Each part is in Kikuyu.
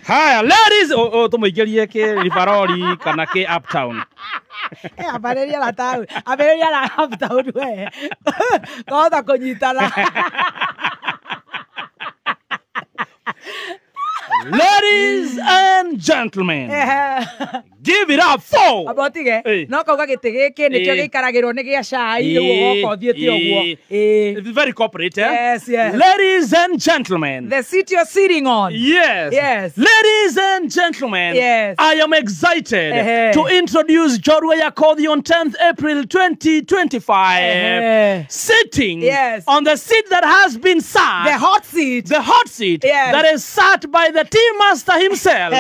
Haya, ladies, tũmũingĩrie kĩ Rivaroli kana kĩ Uptown. Ambĩrĩria na taũni, ambĩrĩria na uptown we. Twahota kũnyitana. Ladies and gentlemen, give it up for Amba ũtige, no kauga gĩtĩ gĩkĩ nĩkĩo gĩikaragĩrwo nĩ gĩa cai, rĩu ũgoka ũthiĩte ũguo. It's very corporate, eh? Yes. Ladies and gentlemen. The seat you're sitting on. Yes. Yes. Ladies and gentlemen, Yes. I am excited to introduce Jorua Yakothi on 10th April 2025. Sitting on the seat that has been sat. The hot seat. The hot seat that is sat by the team master himself.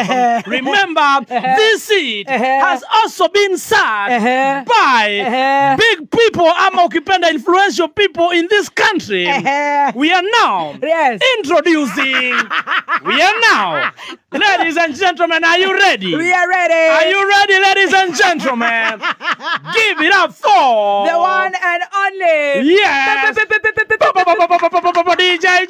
Remember, this seat has also been sat by big people, ama ukipenda influential people in this country. We are now introducing, we are now, ladies and gentlemen, are you ready? We are ready. Are you ready, ladies and gentlemen? Give it up for the one and only. Yes. DJ.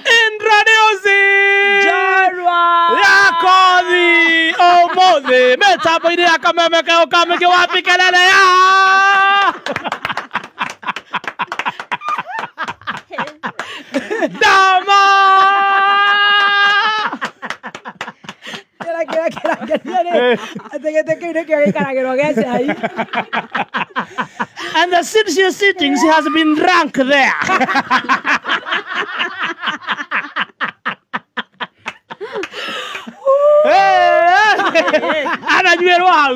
Introducing Jorua Yakothi Omothi metambo-inĩ ya Kameme kayũ ka mũingĩ wapi kelele ya Dama. Kĩrĩa kĩrangenia rĩ, atĩ gĩtĩ kĩu nĩkĩo gĩikaragĩrwo gĩa cai. And the seat she is sitting, she has been drunk there. Ananyuĩrwo hau.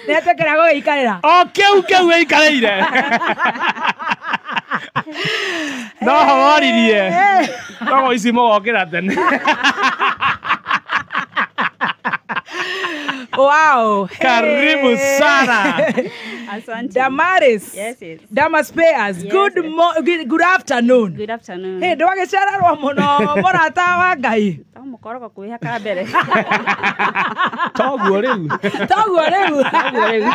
Nĩ etĩkĩra gũgĩikarĩra. O kĩu kĩu gĩikarĩire. No horirie. No ici mũgokĩra tene. Wow. Karibu sana. Asante. Damaris. Yes, yes. Damas Payers. Yes, good, yes. Good afternoon. Good afternoon. Hey, ndwagĩcererwo mũno mũrata wa Ngai. To mũkorogo kwĩhaka mbere. Toguo rĩu. Toguo rĩu. Toguo rĩu.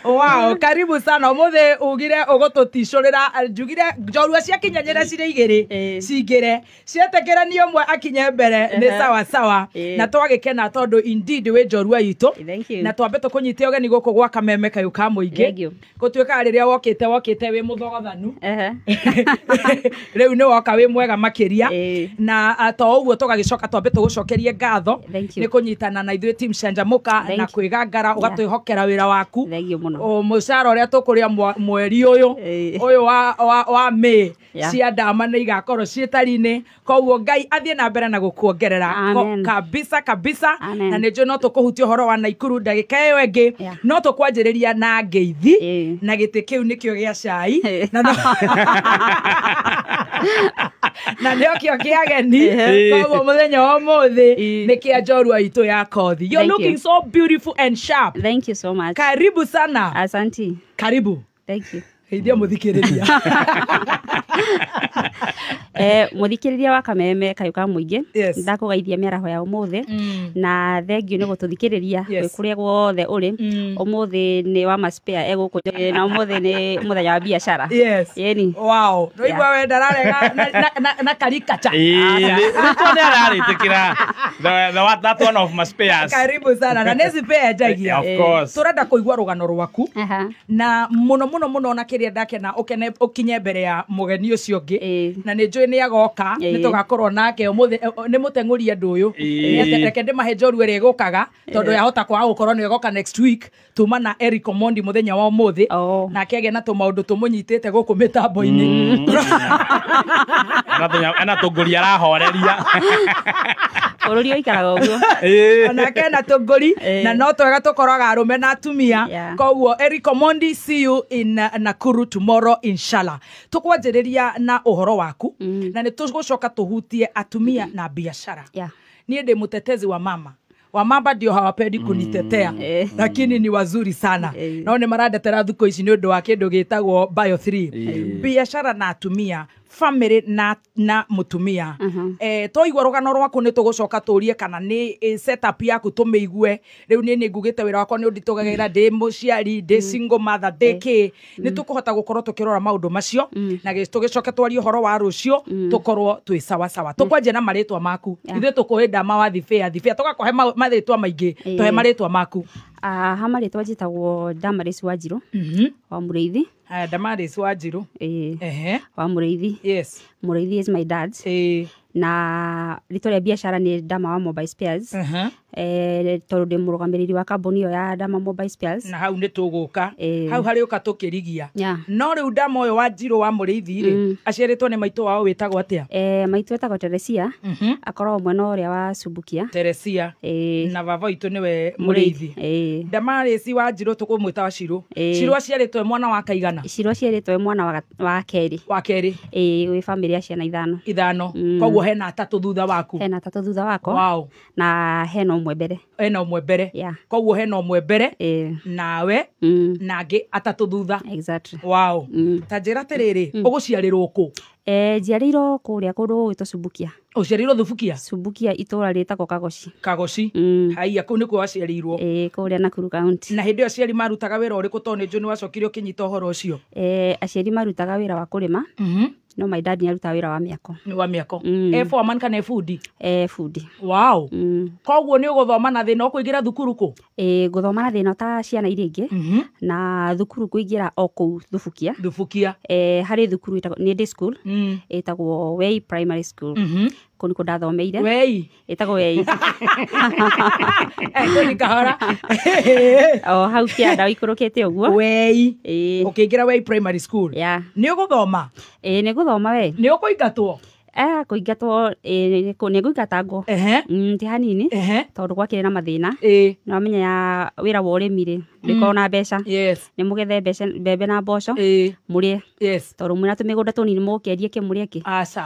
Wow, karibu sana. Ũmũthĩ ugire ũgũtũticũrĩra, njugire njorua ciakinyanĩra cirĩ igĩrĩ, cingĩre. Cietĩkĩra nĩ ũmwe akinye mbere, nĩ sawa sawa. Na twagĩkena tondũ indeed wĩ njorua itũ. Thank you. Na twambe tũkũnyite ũgeni gũkũ gwa Kameme kayũ ka mũingĩ. Thank you. Gũtuĩkaga rĩrĩa wokĩte wokĩte wĩ mũthogothanu. Rĩu nĩ woka wĩ mwega makĩria. Na to ũguo tũgagĩcoka twambe tũgũcokerie ngatho nĩ kũnyitana na ithuĩ team Canjamũka na kwĩgangara ũgatwĩhokera wĩra waku. Thank you mũno. Mũcara ũrĩa tũkũrĩa mweri ũyũ ũyũ wa May cia Dama nĩ igakorwo ciĩ tari-inĩ. Koguo Ngai athiĩ na mbere na gũkuongerera kabisa kabisa. Na nĩ njũĩ no tũkũhutia ũhoro wa Naikuru ndagĩka ĩyo ĩngĩ, no tũkwanjĩrĩria na ngeithi na gĩtĩ kĩu nĩkĩo gĩa cai na nĩokĩo kĩa ageni. Koguo mũthenya wa ũmũthĩ nĩ kĩa njorua itũ ya Kothi. You're looking so beautiful and sharp. Thank you so much. Karibu sana. Asante. Karibu. Thank you. Geithia mũthikĩrĩria. Mũthikĩrĩria wa Kameme kayũ ka mũingĩ, ndakũgeithia mĩaraho ya ũmũthĩ na thengiũ nĩ gũtũthikĩrĩria wĩ kũrĩa guothe ũrĩ. Ũmũthĩ nĩ wa Maspea egũkũ na ũmũthĩ nĩ mũthenya wa biacara. Yes. Yeni. Wow. No igua we ndararega na karikacha. Rĩtwa nĩ ararĩtĩkĩra. That one of Maspeas. Karibu sana. Na nĩ spare njagia. Of course. Tũrenda kũigua rũgano rwaku na mũno mũno mũno na kĩrĩa ndakena ũkene ũkinye mbere ya mũgeni ũcio ũngĩ na nĩ njũĩ nĩ agoka nĩ tũgakorwo nake ũmũthĩ nĩ mũteng'ũri andũ ũyũ. Reke ndĩmahe njorua ĩrĩa ĩgũkaga tondũ yahota kwaga gũkorwo nĩ ĩgoka next week. Tuma na Eric Omondi mũthenya wa ũmũthĩ nake agĩa na tũmaũndũ tũmũnyitĩte gũkũ mĩtambo-inĩ. Ena tũngũri arahoreria. Bũrũri ũikaraga ũguo. Onake ena tũngũri na no twega tũkoraga arũme na atumia. Koguo Eric Omondi, see you in Nakuru tomorrow inshallah. Tũkwanjĩrĩria na ũhoro waku na nĩ tũgũcoka tũhutie atumia na biashara. Niĩ ndĩ mũtetezi wa mama. Wamama ndio hawapendi kunitetea lakini ni wazuri sana. No nĩ marandetera thukũ ici nĩ ũndũ wa kĩndũ gĩtagwo Bio 3. Biashara na atumia Family na mutumia. Twaigua rũgano rwaku nĩ tũgũcoka tũrie kana nĩ setup yaku tũmĩigue. Rĩu niĩ nĩ ngugĩte wĩra wakwa nĩ ũnditũgagĩra ndĩ mũciari, ndĩ single mother, ndĩ kĩ. Nĩ tũkũhota gũkorwo tũkĩrora maũndũ macio na tũgĩcoke twarie ũhoro wa rũciũ tũkorwo twĩ sawa sawa. Tũkwanjia na marĩtwa maku. Ithuĩ tũkũĩ Ndama wa Thibĩa, Thibĩa tũgakũhe marĩtwa maingĩ, tũhe marĩtwa maku. Ha marĩtwa njĩtagwo Damaris Wanjirũ wa Mũrĩithi. Damaris Wanjirũ. Wa Mũrĩithi. Yes. Mũrĩithi is my dad. Na rĩtwa rĩa biacara nĩ Dama wa Mobile Spares. Tondũ ndĩ mũrũgamĩrĩri wa kambuni ĩyo ya Dama Mobile Spares. Na hau nĩ tũgũka. Hau harĩũka tũkĩrigia. No rĩu Dama ũyũ Wanjirũ wa Mũrĩithi rĩ, aciarĩtwo nĩ maitũ wao wĩtagwo atĩa? Maitũ etagwo Teresia. Akoragwo mwena ũrĩa wa Subukia. Teresia. Na baba witũ nĩwe Mũrĩithi. Damaris Wanjirũ tũkũmwĩta wa Shirũ. Shirũ aciarĩtwo mwana wa kaigana? Shirũ aciarĩtwo mwana wa kerĩ. Wa kerĩ. Wĩ famĩlĩ ya ciana ithano. Ithano. Koguo hena atatũ thutha waku. Hena atatũ thutha wakwa. Wow. Na hena ũmwe mbere. Hena ũmwe mbere. Koguo hena ũmwe mbere nawe na angĩ atatũ thutha. Exactly. Wow. Ta njĩra atĩrĩrĩ, ũgũciarĩrwo kũ? Njiarĩirwo kũrĩa kũndũ gũgwĩtwo Subukia. Ũciarĩirwo Thubukia? Subukia itũra rĩtagwo Kagoci. Kagoci. Haiya, kũu nĩkuo waciarĩirwo. Kũrĩa Nakuru County. Na hĩndĩ ĩyo aciari marutaga wĩra ũrĩkũ tondũ nĩ njũĩ nĩ wacokire ũkĩnyita ũhoro ũcio? Aciari marutaga wĩra wa kũrĩma. No my dad nĩarutaga wĩra wa mĩako. Nĩ wa mĩako. Foreman kana bundi? Bundi. Wow. Koguo nĩ ũgũthoma na thĩna ũkũingĩra thukuru kũ? Ngũthoma na thĩna ta ciana iria ingĩ. Na thukuru kũingĩra o kũu Thubukia. Thubukia. Harĩ thukuru ĩtagwo nĩ day school. Ĩtagwo Wei Primary School. Kũu nĩkuo ndathomeire. Wei? Ĩtagwo Wei. Kũu kahora. O hau kĩanda ũikũrũkĩte ũguo. Wei. Ũkĩingĩra Wei Primary School. Nĩ ũgũthoma? Nĩ ngũthoma we. Nĩ ũkũingatwo? Kũingatwo nĩ ngũingatangwo. Ti hanini tondũ gwakĩrĩ na mathĩna. Nĩ wamenya ya wĩra wa ũrĩmi rĩ, ndũkoragwo na mbeca. Nĩ mũgethe mbeca mbembe na mboco mũrĩe. Tondũ mwĩna tũmĩgũnda tũnini mũkĩendie kĩ mũrĩe kĩ. Aca.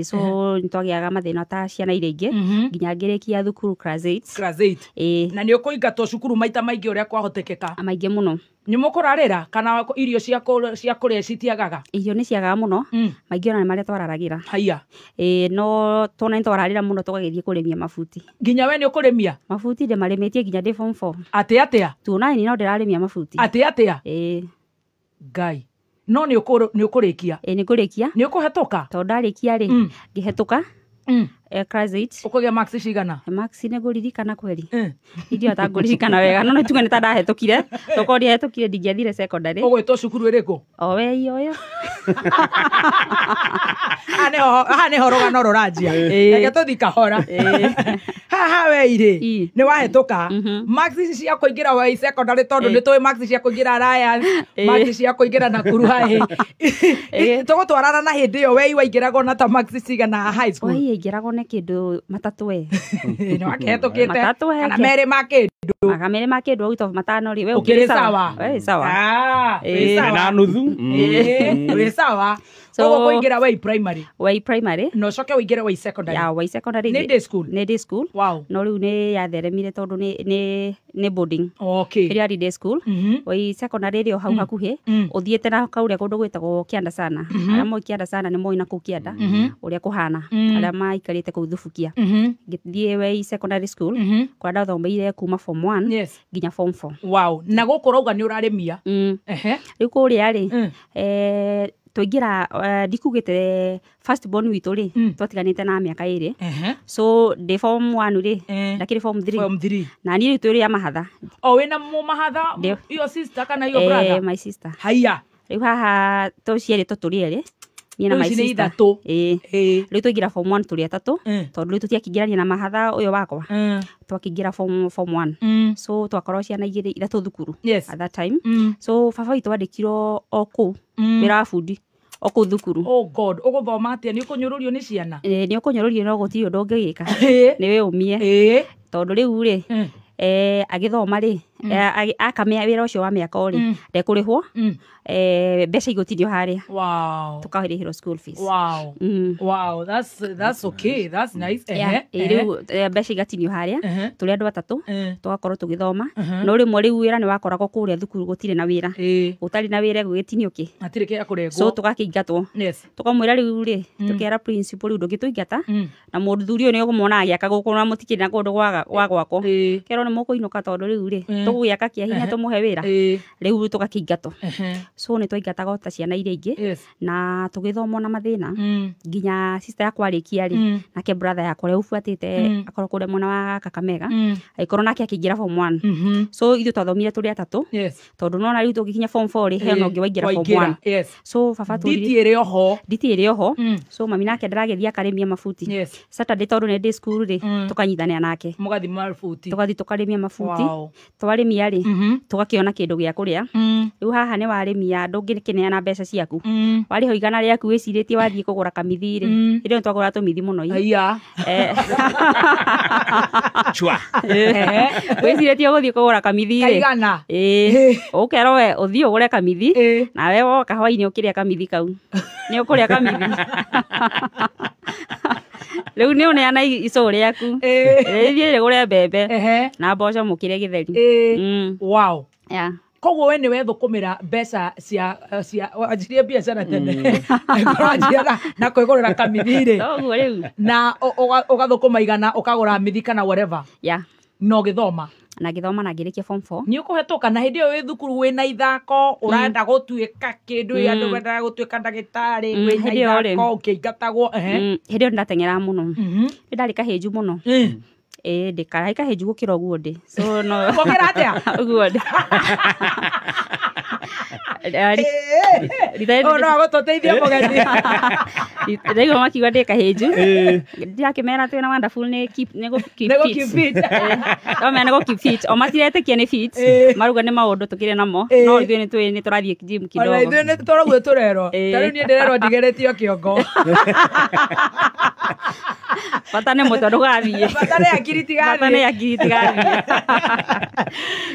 So nĩ twagĩaga mathĩna ta ciana iria ingĩ nginya ngĩrĩkia thukuru class 8. Class 8. Na nĩ ũkũingatwo cukuru maita maingĩ ũrĩa kwahotekeka? Maingĩ mũno. Nĩ mũkũrarĩra kana irio cia kũrĩa citiagaga? Irio nĩ ciagaga mũno. Maingĩ ona nĩ marĩa twararagĩra. Haiya. No tuona nĩ twararĩra mũno tũgagĩthiĩ kũrĩmia mabuti. Nginya we nĩ ũkũrĩmia? Mabuti ndĩmarĩmĩtie nginya ndĩ form 4. Atĩ atĩa? Tuona ni no ndĩrarĩmia mabuti. Atĩ atĩa? Ngai. No nĩ ũkũrĩkia? Nĩ ngũrĩkia. Nĩ ũkũhetũka? Tondũ ndarĩkia rĩ, ngĩhetũka. Class 8. Ũkũgĩa marks cigana? Marks nĩ ngũririkana kweri. Idio ta ngũririkana wega no nĩ tuge nĩ ta ndahetũkire. Tokorwo ndiahetũkire ndingĩathire secondary. Ũgwĩtwo cukuru ĩrĩkũ? O Wei ũyũ. Haha nĩho rũgano rũranjia. Reke tũthiĩ kahora. Haha Wei rĩ, nĩ wahetũka. Marks ici cia kũingĩra Wei secondary tondũ nĩ tũĩ marks cia kũingĩra Alliance, marks cia kũingĩra Nakuru High. Tũgũtwarana na hĩndĩ ĩyo Wei waingĩragwo na ta marks cigana high school? Wei yaingĩragwo na kĩndũ matatũ we. Nĩ wakĩhetũkĩte. Kana merĩ ma kĩndũ. Kana merĩ ma kĩndũ out of matano rĩ, we ũkĩrĩ sawa. We sawa. Wĩ sawa. Na nuthu. Wĩ sawa. Koguo kũingĩra Wei Primary. Wei Primary. Na ũcoke ũingĩre Wei Secondary. Ya Wei Secondary. Nĩ day school. Nĩ day school. Wow. No rĩu nĩ yatheremire tondũ nĩ boarding. Okay. Ĩrĩa yarĩ day school. Wei Secondary ĩrĩ o hau hakuhĩ. Ũthiĩte na kaũrĩa kũndũ gwĩtagwo Kĩanda sana. Arĩa moĩ Kĩanda sana nĩ moĩ na kũu Kĩanda ũrĩa kũhana. Arĩa maikarĩte kũu Thubukia. Ngĩthiĩ Wei Secondary School. Kũrĩa ndathomeire kuma form 1 nginya form 4. Wow. Na gũkũ ũrauga nĩ ũrarĩmia. Rĩu kũrĩa rĩ, twaingĩra ndikugĩte first born witũ rĩ, twatiganĩte na mĩaka ĩrĩ. So ndĩ form 1 rĩ, ndakĩrĩ form 3. Form 3. Na niĩ rĩu twĩrĩ a mahatha. O wĩna mũmahatha, your sister kana your brother? My sister. Haiya. Rĩu haha tũciarĩtwo tũrĩ erĩ. Niĩ na my sister. Rĩu twaingĩra form 1 tũrĩ atatũ, tondũ rĩu tũtiakĩingĩrania na mahatha ũyũ wakwa. Twakĩingĩra form 1. So twakorwo ciana igĩrĩ ithatũ thukuru at that time. So baba witũ andĩkirwo o kũu wĩra wa bundi o kũu thukuru. Oh God, ũgũthoma atĩa? Nĩ ũkũnyũrũrio nĩ ciana? Nĩ ũkũnyũrũrio no gũtirĩ ũndũ ũngĩgĩka. Nĩ wĩũmie. Tondũ rĩu rĩ, agĩthoma rĩ, Aka wĩra ũcio wa mĩako rĩ, ndekũrĩhwo, mbeca igũtinio harĩa. Wow. Tũkarĩhĩrwo school fees. Wow. Wow, that's okay. That's nice. Rĩu mbeca igatinio harĩa, tũrĩ andũ atatũ, tũgakorwo tũgĩthoma. No rĩmwe rĩu wĩra nĩ wakoragwo kũrĩa thukuru gũtirĩ na wĩra. Gũtarĩ na wĩra gũgĩtinio kĩ? Hatirĩ kĩa kũrengwo. So tũgakĩingatwo. Yes. Tũkamwĩra rĩu rĩ, tũkera principal rĩu ndũngĩtũingata, na mũthuri ũyũ nĩ ũkũmwona agĩaka gũkũ na mũtikĩrĩ na kũndũ gwa gwakwo. Kerwo nĩ mũkũinũka tondũ rĩu rĩ, tũgũgĩaka kĩa hinya tũmũhe wĩra. Rĩu tũgakĩingatwo. So nĩ twaingataga ta ciana iria ingĩ, na tũgĩthoma na mathĩna nginya sister yakwa arĩkia rĩ, nake brother yakwa ũrĩa ũbuatĩte akorwo kũrĩa mwena wa Kakamega, agĩkorwo nake akĩingĩra form 1. So ithuĩ twathomire tũrĩ atatũ, tondũ nona rĩu tũgĩkinya form 4 rĩ, he ona ũngĩ waingĩra form 1. So baba tũrire nditi ĩrĩ oho, nditi ĩrĩ oho. So mami nake ndaragĩthiĩ akarĩmia mabuti. Saturday tondũ nĩ ndĩ cukuru rĩ, tũkanyitanĩra nake, mũgathiĩ mabuti, tũgathiĩ tũkarĩmia mabuti. Twarĩmia rĩ, tũgakĩona kĩndũ gĩa kũrĩa. Rĩu haha nĩ warĩmia, ndũngĩkĩneana mbeca ciaku, warĩho igana rĩaku wĩcirĩtie wathiĩ kũgũra kamithi rĩ, hĩndĩ ĩyo twagũra tũmithi mũno. Chua. Wĩcirĩtie ũgũthiĩ kũgũra kamithi rĩ, ũkerwo we ũthiĩ ũgũre kamithi, nawe woka hwainĩ ũkĩrĩa kamithi kau, nĩ ũkũrĩa kamithi. Rĩu nĩ ũneana icũũ rĩaku, rĩthiĩ rĩgũre mbembe na mboco mũkĩrĩe gĩtheri. Wow. Yeah. Koguo we nĩ wethũkũmĩra mbeca cia wanjirie biacara tene, wanjirie na kwĩgũrĩra kamithi rĩ, toguo rĩu, na ũgathũkũma igana ũkagũra mithi kana whatever. Yeah. Na ũgĩthoma. Na ngĩthoma na ngĩrĩkia form 4. Nĩ ũkũhetũka na hĩndĩ ĩyo wĩ thukuru wĩna ithako, ũrenda gũtuĩka kĩndũ, andũ mendaga gũtuĩka ndagĩtarĩ, wĩna ithako ũkĩingatagwo. Hĩndĩ ĩyo nĩndateng'eraga mũno. Nĩ ndarĩ kahĩnju mũno. Ndĩkarĩ kahĩnju gũkĩra ũguo ndĩ. So no. Gũkĩra atĩa? Ũguo ndĩ. No agũtũteithia mũgeni. Ndaigua makiuga ndĩ kahĩnju. Ndakĩmera twĩna wonderful nĩ keep, nĩ gũ keep fit. Ndamera nĩ gũ keep fit. O matiretĩkia nĩ fit. Maruga nĩ maũndũ tũkĩrĩ namo. No ithuĩ nĩ tũĩ nĩ tũrathiĩ gym kidogo. Ona ithuĩ nĩ tũraguo tũrerwo. Ta rĩu niĩ ndĩrerwo ndigeretio kĩongo. Bata nĩ mũtwe ndũgathiĩ. Bata nĩ akiri tigathiĩ. Bata nĩ akiri tigathiĩ.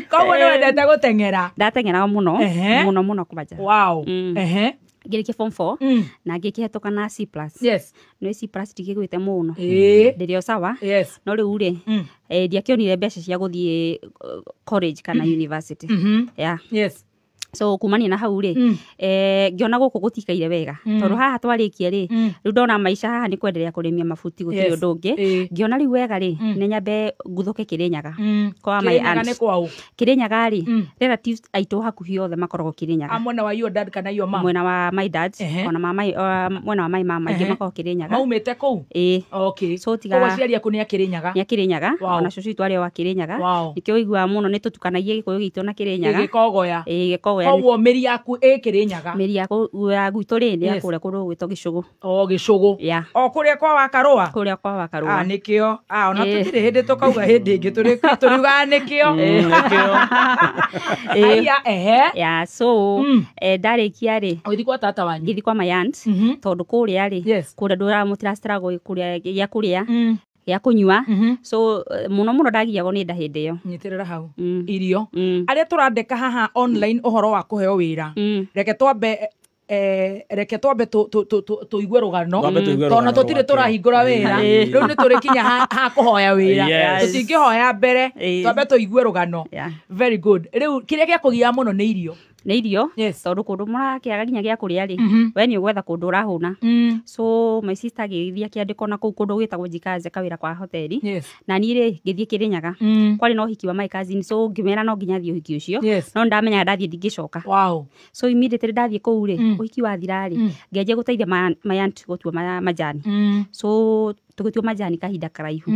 Koguo nĩ wendete gũteng'era? Ndateng'eraga mũno, mũno mũno kwanja. Wow. Ngĩrĩkia form 4 na ngĩkĩhetũka na C+. Yes. No C+ ndikĩgwĩte mũno. Ndĩrĩ o sawa. Yes. No rĩu rĩ, ndiakĩonire mbeca cia gũthiĩ college kana university. Yeah. Yes. So kumania na hau rĩ, ngĩona gũkũ gũtikaire wega, tondũ haha twarĩkia rĩ, rĩu ndona maica haha nĩ kwenderea kũrĩmia mabuti gũtirĩ ũndũ ũngĩ. Ngĩona rĩu wega rĩ, nĩ nyambe nguthũke Kĩrĩnyaga. Kwa my aunt. Kĩrĩnyaga rĩ, relatives aitũ hakuhĩ othe makoragwo Kĩrĩnyaga. Mwena wa your dad kana your mom? Mwena wa my dad, ona mwena wa my mama aingĩ makoragwo Kĩrĩnyaga. Maumĩte kũu? Okay. So tiga koguo aciari aku nĩ a Kĩrĩnyaga? Nĩ a Kĩrĩnyaga, ona cũcũ witũ arĩ o wa Kĩrĩnyaga. Nĩkĩo ũiguaga mũno nĩ tũtukanagia Gĩkũyũ gitũ na Kĩrĩnyaga. Gĩkogoya. Gĩkogoya. Koguo mĩri yaku ĩ Kĩrĩnyaga? Mĩri ya gwitũ rĩ, nĩ ya kũrĩa kũndũ gwĩtwo Gĩcũgũ. O Gĩcũgũ. Yeah. O kũrĩa kwa Wakarũa? Kũrĩa kwa Wakarũa. Nĩkĩo. Ona tũtirĩ hĩndĩ tũkauga hĩndĩ ĩngĩ, tũriugaga nĩkĩo. Aya, ehe. Yeah, so ndarĩkia rĩ, ũgĩthiĩ kwa tata wanyu? Ngĩthiĩ kwa my aunt, tondũ kũrĩa rĩ, kũrĩa ndũra struggle kũrĩa gĩa kũrĩa, gĩa kũnyua. So mũno mũno ndagiagwo nĩ nda hĩndĩ ĩyo. Nyitĩrĩra hau. Irio. Arĩa tũrandĩka haha online ũhoro wa kũheo wĩra, reke twambe tũigue rũgano, tondũ tũtirĩ tũrahingũra wĩra, rĩu nĩ tũrĩkinya ha kũhoya wĩra, tũtingĩhoya mbere, twambe tũigue rũgano. Very good. Rĩu kĩrĩa gĩakũgiaga mũno nĩ irio? Nĩ irio, tondũ kũndũ mũrakĩaga nginya gĩa kũrĩa rĩ, we nĩ ũgwetha kũndũ ũrahũna. So my sister agĩthiĩ akĩandĩkwo na kũu kũndũ gwĩtagwo Jikaze kawĩra kwa hoteli. Na niĩ rĩ, ngĩthiĩ Kĩrĩnyaga. Kwarĩ na ũhiki wa my cousin, so ngĩmera no nginya thiĩ ũhiki ũcio. No ndamenyaga ndathiĩ ndingĩcoka. Wow. So immediately ndathiĩ kũu rĩ, ũhiki wathira rĩ, ngĩanjia gũteithia my aunt gũtua majani. So tũgĩtua majani kahinda karaihu.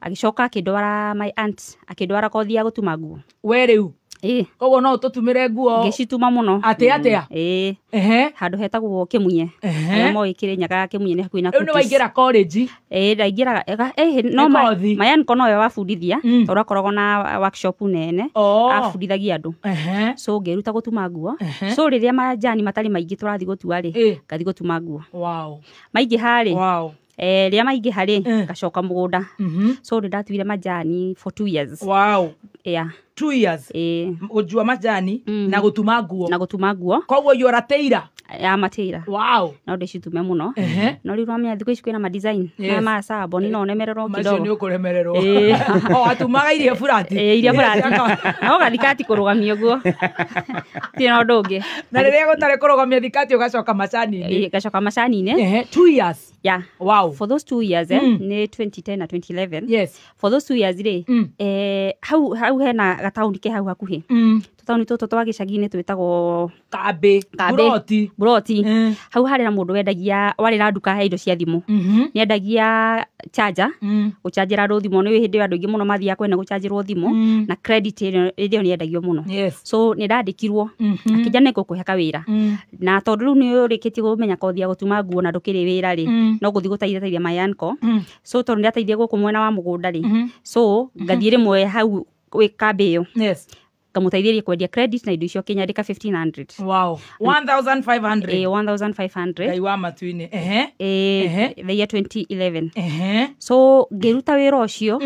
Agĩcoka akĩndwara my aunt, akĩndwara kothi ya gũtuma nguo. We rĩu? Koguo no ũtũtumĩre nguo? Ngĩcituma mũno. Atĩ atĩa? Handũ hetagwo Kĩmunye. Arĩa moĩ Kĩrĩnyaga Kĩmunye nĩ hakuhĩ na Rĩu nĩ Kutis. waingĩra college? Ndaingĩraga, no my uncle nowe wabundithia, tondũ akoragwo na workshop nene, abundithagia andũ. So ngĩruta gũtuma nguo. So rĩrĩa majani matarĩ maingĩ tũrathiĩ gũtua rĩ, ngathiĩ gũtuma nguo. Wow. Maingĩha rĩ, Wow. Rĩrĩa maingĩha rĩ, ngacoka mũgũnda. So nĩ ndatuire majani for 2 years. Wow. Yeah. 2 years. Gũjua majani na gũtuma nguo. Na gũtuma nguo. Koguo you are a tailor. Ya matĩra. Wow. No ndĩcitume mũno. No rĩu ũramenya thikũ ici kwĩna ma design. Yes. Ma sabo ni no nemererwo Macio kidogo. nĩ ũkũremererwo. O watumaga iria burati. Iria burati. Na ũgathikati kũrũgamia ũguo. Ti na ũndũ ũngĩ. Na rĩrĩa gũtarĩ kũrũgamia thikati ũgacoka macani-inĩ. Ngacoka macani-inĩ. 2 years. Yeah. Wow. For those 2 years, nĩ 2010 na 2011. Yes. For those 2 years rĩ, hau hena gataũni ke hau hakuhĩ. Tũtaũni tũtũ twa gĩcagi-inĩ twĩtagwo Kambĩ. Buroti. Buroti. Hau harĩ na mũndũ wendagia, warĩ na nduka ya indo cia thimũ. Nĩendagia charger, gũchanjĩra andũ thimũ. Nĩ hĩndĩ ĩyo andũ aingĩ mũno mathiaga kwene gũchanjĩrwo thimũ, na credit hĩndĩ ĩyo nĩyendagio mũno. Yes. So nĩ ndandĩkirwo, akĩnjĩra nĩ ngũkũhe kawĩra. Na tondũ rĩu nĩ ũrĩkĩtie kũmenya kothi ya gũtuma nguo na ndũkĩrĩ wĩra rĩ, no gũthiĩ gũteithateithia my uncle. So tondũ nĩndateithia gũkũ mwena wa mũgũnda rĩ, so ngathiĩ rĩmwe hau gwĩ kambĩ ĩyo. Yes. Ngamũteithĩrĩria kwendia credit na indo icio akĩnyandĩka 1500. Wow. 1500. 1500. Ngai wa matu-inĩ. The year 2011. So ngĩruta wĩra ũcio.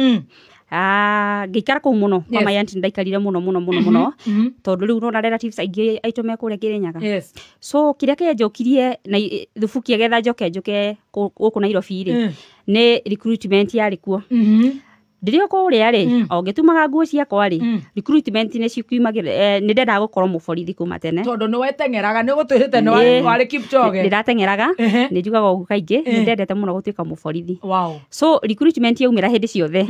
Ngĩikara kũu mũno. Kwa my aunt ndaikarire mũno mũno mũno mũno. Tondũ rĩu nona relatives aingĩ aitũ me kũrĩa Kĩrĩnyaga. Yes. So kĩrĩa kĩanjokirie na thubukia getha njoke njoke gũkũ Nairobi rĩ, nĩ recruitment yarĩ kuo. Ndĩrĩ o kũrĩa rĩ, o ngĩtumaga nguo ciakwa rĩ, recruitment nĩ cikiumagĩra, nĩ ndendaga gũkorwo mũborithi kuma tene. Tondũ nĩ weteng'eraga, nĩ ũgũtwĩrĩte nĩ warĩ Kipchoge. Ndĩrateng'eraga, nĩ njugaga ũguo kaingĩ, nĩ ndendete mũno gũtuĩka mũborithi. Wow. So recruitment yaumĩra hĩndĩ ciothe,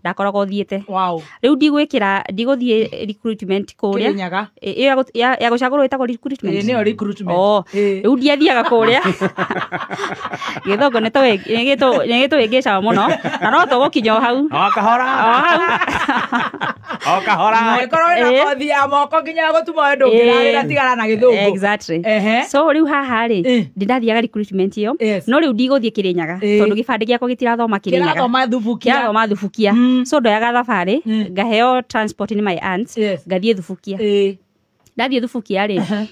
ndakoragwo thiĩte. Wow. Rĩu ndigwĩkĩra, ndigũthiĩ recruitment kũrĩa. Kĩrĩnyaga. Ĩyo ya gũcagũrwo ĩtagwo recruitment. Nĩyo recruitment. Rĩu ndiathiaga kũrĩa. Gĩthũngũ nĩ gĩtũhĩngĩcaga mũno, na no tũgũkinya o hau. Kahora. O kahora. Angĩkorwo wĩna kothi ya moko nginya gũtuma we ndũngĩrarĩra tigana na gĩthũngũ. Exactly. So rĩu haha rĩ, ndĩndathiaga recruitment ĩyo, no rĩu ndigũthiĩ Kĩrĩnyaga, tondũ gĩbandĩ gĩakwa gĩtirathoma Kĩrĩnyaga. Kĩrathoma Thubukia. Kĩrathoma Thubukia. So ndoyaga thabarĩ, ngaheo transport nĩ my aunt, ngathiĩ Thubukia. Ndathiĩ Thubukia rĩ,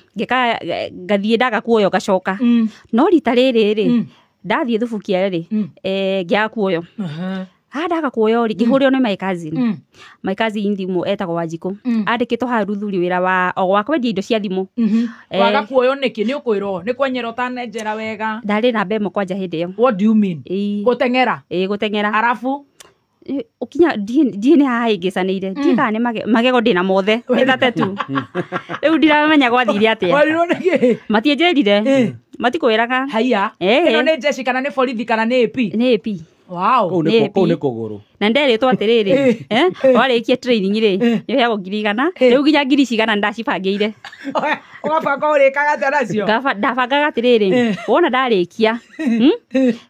ngathiĩ ndaga kuoyo ngacoka. No rita rĩrĩ rĩ, ndathiĩ Thubukia rĩ, ngĩaga kuoyo. Ndaga kuoyo rĩ, ngĩhũrĩrwo nĩ my cousin. My cousin thimũ etagwo Wanjikũ. Andĩkĩtwo haha Ruthuri wĩra wa o wa kwendia indo cia thimũ. Waga kuoyo nĩkĩ? Nĩ ũkwĩrwo nĩ kwenyera ũtanenjera wega. Ndarĩ namba ĩmwe kwanja hĩndĩ ĩyo. What do you mean? Gũteng'era? Gũteng'era. Arabu? Ũkinya ndiĩ nĩ haha hĩngĩcanĩire. Ndiĩ kana nĩ magego ndĩna mothe. Nĩ 32. Rĩu ndiramenya gwathire atĩa. Warirwo nĩkĩ? Matienjĩrire. Matikwĩraga. Haiya. Ĩno nĩ jeshi kana nĩ borithi kana nĩ AP? Nĩ AP. Wow. Kũu nĩ kũgũrũ. Na nderĩtwo atĩrĩrĩ, warĩkia training rĩ, nĩ ũheagwo 1,000, rĩu nginya ngiri cigana ndacibangĩire. Ũgabanga ũrĩkaga atĩa nacio? Ndabangaga atĩrĩrĩ, wona ndarĩkia,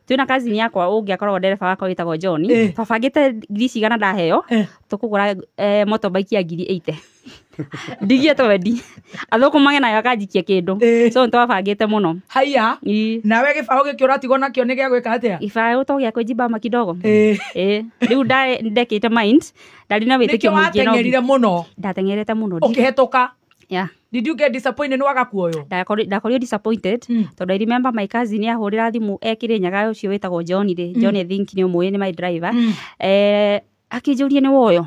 twĩna cousin yakwa ũngĩ akoragwo ndereba wakwa wĩtagwo John, twabangĩte ngiri cigana ndaheo, tũkũgũra motorbike ya ngiri 80. Ndigie twendi. Athũkũmage nayo akanjikia kĩndũ. So nĩtwabangĩte mũno. Haiya. Nawe gĩbaũ gĩkĩ ũratigwo nakĩo nĩ gĩa gwĩka atĩa? Gĩbaũ to gĩa kwĩnjibama kidogo. Rĩu ndekĩte mind, ndarĩ na wĩtĩkio mũingĩ no. Nĩkĩo wateng'erire mũno? Ndateng'erete mũno. Ũkĩhetũka? Yeah. Did you get disappointed nĩ waga kuoywo? Ndakorirwo disappointed, tondũ I remember my cousin ahũrĩra thimũ e Kĩrĩnyaga ũcio wĩtagwo John rĩ. John I think nĩ ũmũĩ, nĩ my driver. Akĩnjũria nĩ woyo.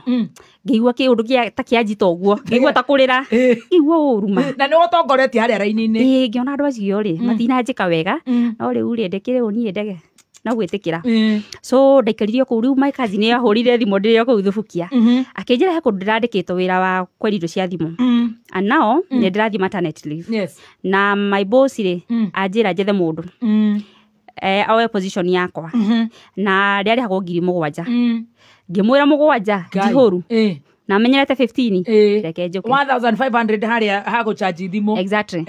Ngĩigua kĩũndũ kĩa ta kĩanjita ũguo, ngĩigua ta kũrĩra, ngĩigua ũru ma. Na nĩ ũtongoretie harĩa raini-inĩ. Ngĩona andũ acio rĩ, matinanjĩka wega, no rĩu rĩ, ndĩkĩrĩ ũ niĩ ndege na gwĩtĩkĩra. So ndaikarire kũu, rĩu my cousin nĩ ahũrire thimũ ndĩrĩ o kũu Thubukia. Akĩnjĩra he kũndũ ndĩrandĩkĩtwo wĩra wa kwendia indo cia thimũ. And now nĩ ndĩrathiĩ maternity leave. Yes. Na my boss rĩ, anjĩra njethe mũndũ. Oe position yakwa. Na rĩarĩhagwo 7,000. Ngĩmwĩra 7 njihũru. Na menyerete 15. Reke njoke. 1500 harĩa hagũchanji thimũ. Exactly.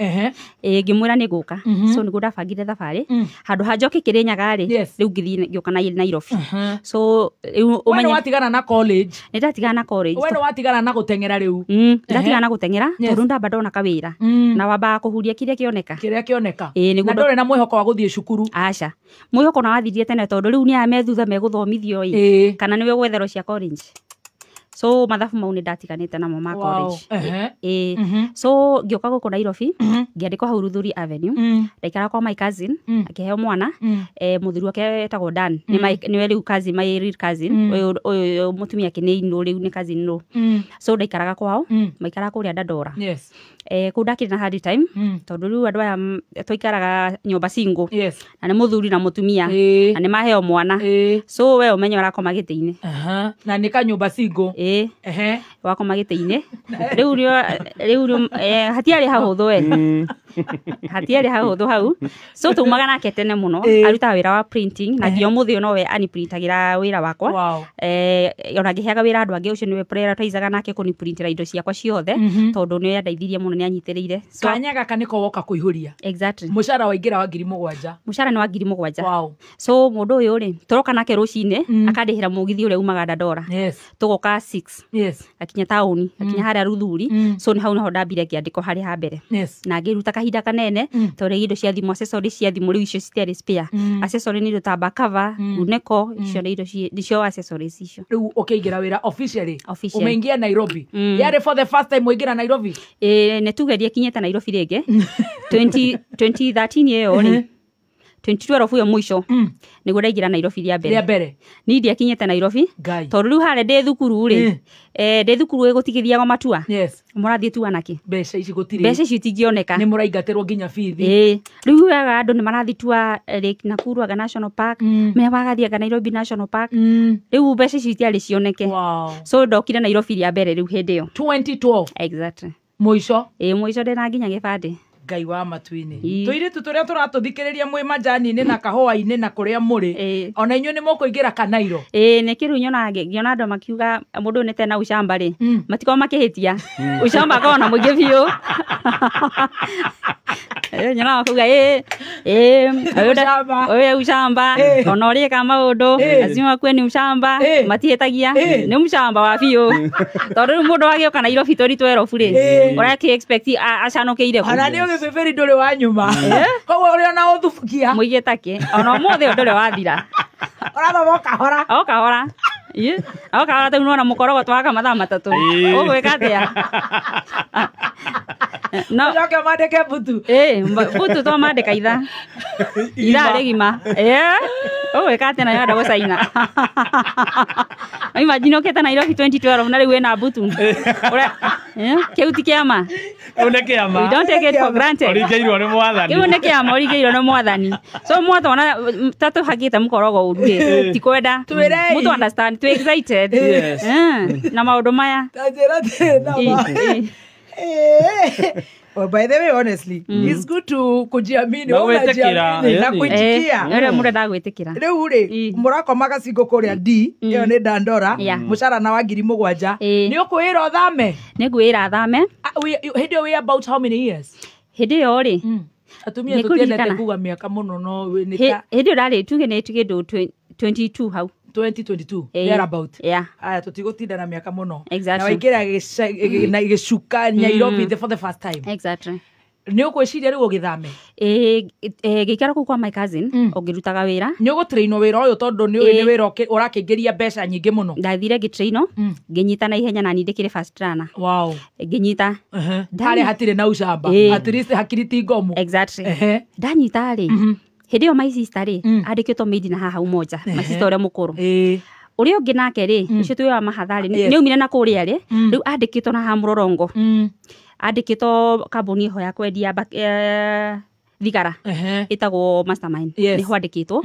Ngĩmwĩra nĩ ngũka. So nĩguo ndabangire thabarĩ. Handũ ha njoke Kĩrĩnyaga rĩ, rĩu ngĩthiĩ ngĩũka Nairobi. So rĩu ũmenye. We nĩ watigana na college. Nĩ ndatigana na college. We nĩ watigana na gũteng'era rĩu. Ndatigana na gũteng'era tondũ ndamba ndona kawĩra. Na wambaga kũhuria kĩrĩa kĩoneka. Kĩrĩa kĩoneka. Na ndũrĩ na mwĩhoko wa gũthiĩ cukuru. Aca. Mwĩhoko na wathirie tene tondũ rĩu nĩ aya me thutha megũthomithio ĩ. Kana nĩwe gwetherwo cia college. So mathabu mau nĩ ndatiganĩte namo ma college. So ngĩũka gũkũ Nairobi, ngĩandĩkwo hau Luthuli Avenue. Ndaikara kwa my cousin, akĩheo mwana, mũthuri wake etagwo Dan. Nĩwe rĩu cousin, my real cousin. Ũyũ mũtumia ake nĩ inũ, rĩu nĩ cousin no. So ndaikaraga kwao, maikaraga kũrĩa Dandora. Kũu ndakĩrĩ na hard time, tondũ rĩu andũ aya twaikaraga nyũmba single. Na nĩ mũthuri na mũtumia. Na nĩ maheo mwana. So we ũmenye ũrakoma gĩtĩ-inĩ. Na nĩ kanyũmba single. Wakoma gĩtĩ-inĩ. Rĩu rĩu hatiarĩ hahũthũ we. Hatiarĩ hahũthũ hau. So tumaga nake tene mũno. Arutaga wĩra wa printing na nginya ũmũthĩ ũyũ nowe aniprintagĩra wĩra wakwa. Ona ngĩheaga wĩra andũ angĩ, ũcio nĩwe prioritizaga nake kũniprintĩra indo ciakwa ciothe, tondũ nĩwe andeithirie mũno, nĩanyitĩrĩire. So, kanya gaka nĩko woka kũihũria. Exactly. Mũcara waingĩra wa 7,000. Mũcara nĩ wa 7,000. So mũndũ ũyũ rĩ, tũroka nake rũcinĩ, akandĩhĩra mũgithi ũrĩa umaga Dandora. Tũgoka 6. Akinya taũni, akinya harĩa Luthuli. So nĩ hau nĩho ndambire ngĩandĩkwo harĩ ha mbere. Na ngĩruta kahinda kanene, tondũ indo cia thimũ, accessories cia thimũ rĩu icio citiarĩ spare. Accessory nĩ indo ta back cover, kuneko, icio nĩ indo nĩcio accessories icio. Rĩu ũkĩingĩra wĩra officially. Umeingia Nairobi. Yarĩ for the first time waingĩra Nairobi? Nĩ tuge ndiakinyĩte Nairobi rĩngĩ. 2013 ĩyo rĩ. 2012 ĩyo mũico. Nĩguo ndaingĩra Nairobi rĩa mbere. Rĩa mbere. Niĩ ndiakinyĩte Nairobi. Tondũ rĩu harĩa ndĩ thukuru rĩ. Ndĩ thukuru ĩgũtigithia matua. Mũrathiĩ tua nakĩ? Mbeca ici gũtirĩ. Mbeca ici itingĩoneka. Nĩ mũraingatĩrwo nginya bithi. Rĩu wega andũ nĩ marathiĩ tua Lake Nakuru anga National Park. Me magathiĩ anga Nairobi National Park. Rĩu mbeca ici itiarĩ cioneke. So ndokire Nairobi rĩa mbere rĩu hĩndĩ ĩyo. 2012. Exactly. Mũico? Mũico ndĩna nginya gĩbandĩ. Ngai wa matu-inĩ. Tũirĩtu tũrĩa tũratũthikĩrĩria mwĩ majani-inĩ na kahũa-inĩ na kũrĩa mũrĩ, ona inyuĩ nĩ mũkũingĩra Kanairo. Nĩ kĩrĩu nyonaga ngĩona andũ makiuga mũndũ nĩ tena ucamba rĩ, matikoragwo makĩhĩtia. Ucamba akoragwo na mũingĩ biũ. Nyonaga makiuga ũyũ ucamba, ona ũrĩka maũndũ, lazima akue ni ucamba, matihĩtagia, nĩ mũcamba wa biũ. Tondũ rĩu mũndũ agĩũka Nairobi 2012 rĩ, ũrakĩ expect acanũkĩire kũ. Ona nĩ ũgĩbĩbĩri ndũrĩ wa nyuma. Koguo ũrĩ ona ũthubukia. Mũingĩ take. Ona ũmũthĩ ũndũ ũrĩa wathira. Ũrathoma o kahora. O kahora. O kahora rĩu nĩwona mũkorogo twaka mathaa matatũ. Ũgwĩka atĩa? No. Ũcoke ũmandĩke mbutu. Mbutu twamandĩka ithaa. Ithaa rĩgima. Ũgwĩka atĩa na nĩwenda gũcaina? Imagine ũkĩte Nairobi 2012 na rĩu wĩna mbutu. Kĩu ti kĩama. Kĩu nĩ kĩama. We don't take it for granted. Ũringĩirwo nĩ mwathani. Kĩu nĩ kĩama ũringĩirwo nĩ mwathani. So mwatona ta tũhakĩte mũkorogo ũru rĩ, ti kwenda. Mũtũ understand, twĩ excited. Na maũndũ maya. Ta njĩra atĩrĩ na ma. Well, by the way, honestly, it's good to kujiamini, unajiamini na kuitikia. Nĩ mũndũ ndagwĩtĩkĩra. Rĩu rĩ, mũrakoma gacingo kũrĩa D, ĩyo nĩ Dandora, mũcara na wa 7,000. Nĩ ũkwĩra ũthame? Nĩ ngwĩra thame. Hĩndĩ ĩyo wĩ about how many years? Hĩndĩ ĩyo rĩ, atumia tũtiendete kuga mĩaka mũno, no nĩ ta hĩndĩ ĩyo ndarĩ tuge nĩ kĩndũ 22 hau. 2022 thereabout. Aya tũtigũtinda na mĩaka mũno. Exactly. Na waingĩra na gĩcuka Nairobi for the first time. Exactly. Nĩ ũkwĩciria rĩu ũgĩthame? Ngĩikara kũu kwa my cousin, ũngĩrutaga wĩra. Nĩ ũgũtrainwo wĩra ũyũ tondũ nĩ ũĩ nĩ wĩra ũrakĩingĩria mbeca nyingĩ mũno. Ndathire ngĩtrainwo, ngĩnyita na ihenya na niĩ ndĩkĩrĩ fast learner. Ngĩnyita. Harĩa hatirĩ na ucamba. At least hakiri ti ngomu. Exactly. Ndanyita rĩ, hĩndĩ ĩyo my sister rĩ, andĩkĩtwo maid na haha Umoja, my sister ũrĩa mũkũrũ. Ũrĩa ũngĩ nake rĩ, ũcio twĩ wa mahatha rĩ, nĩ aumire na kũrĩa rĩ, rĩu andĩkĩtwo na haha Mũrorongo. Andĩkĩtwo kambuni ĩho ya kwendia thigara ĩtagwo Mastermind, nĩho andĩkĩtwo.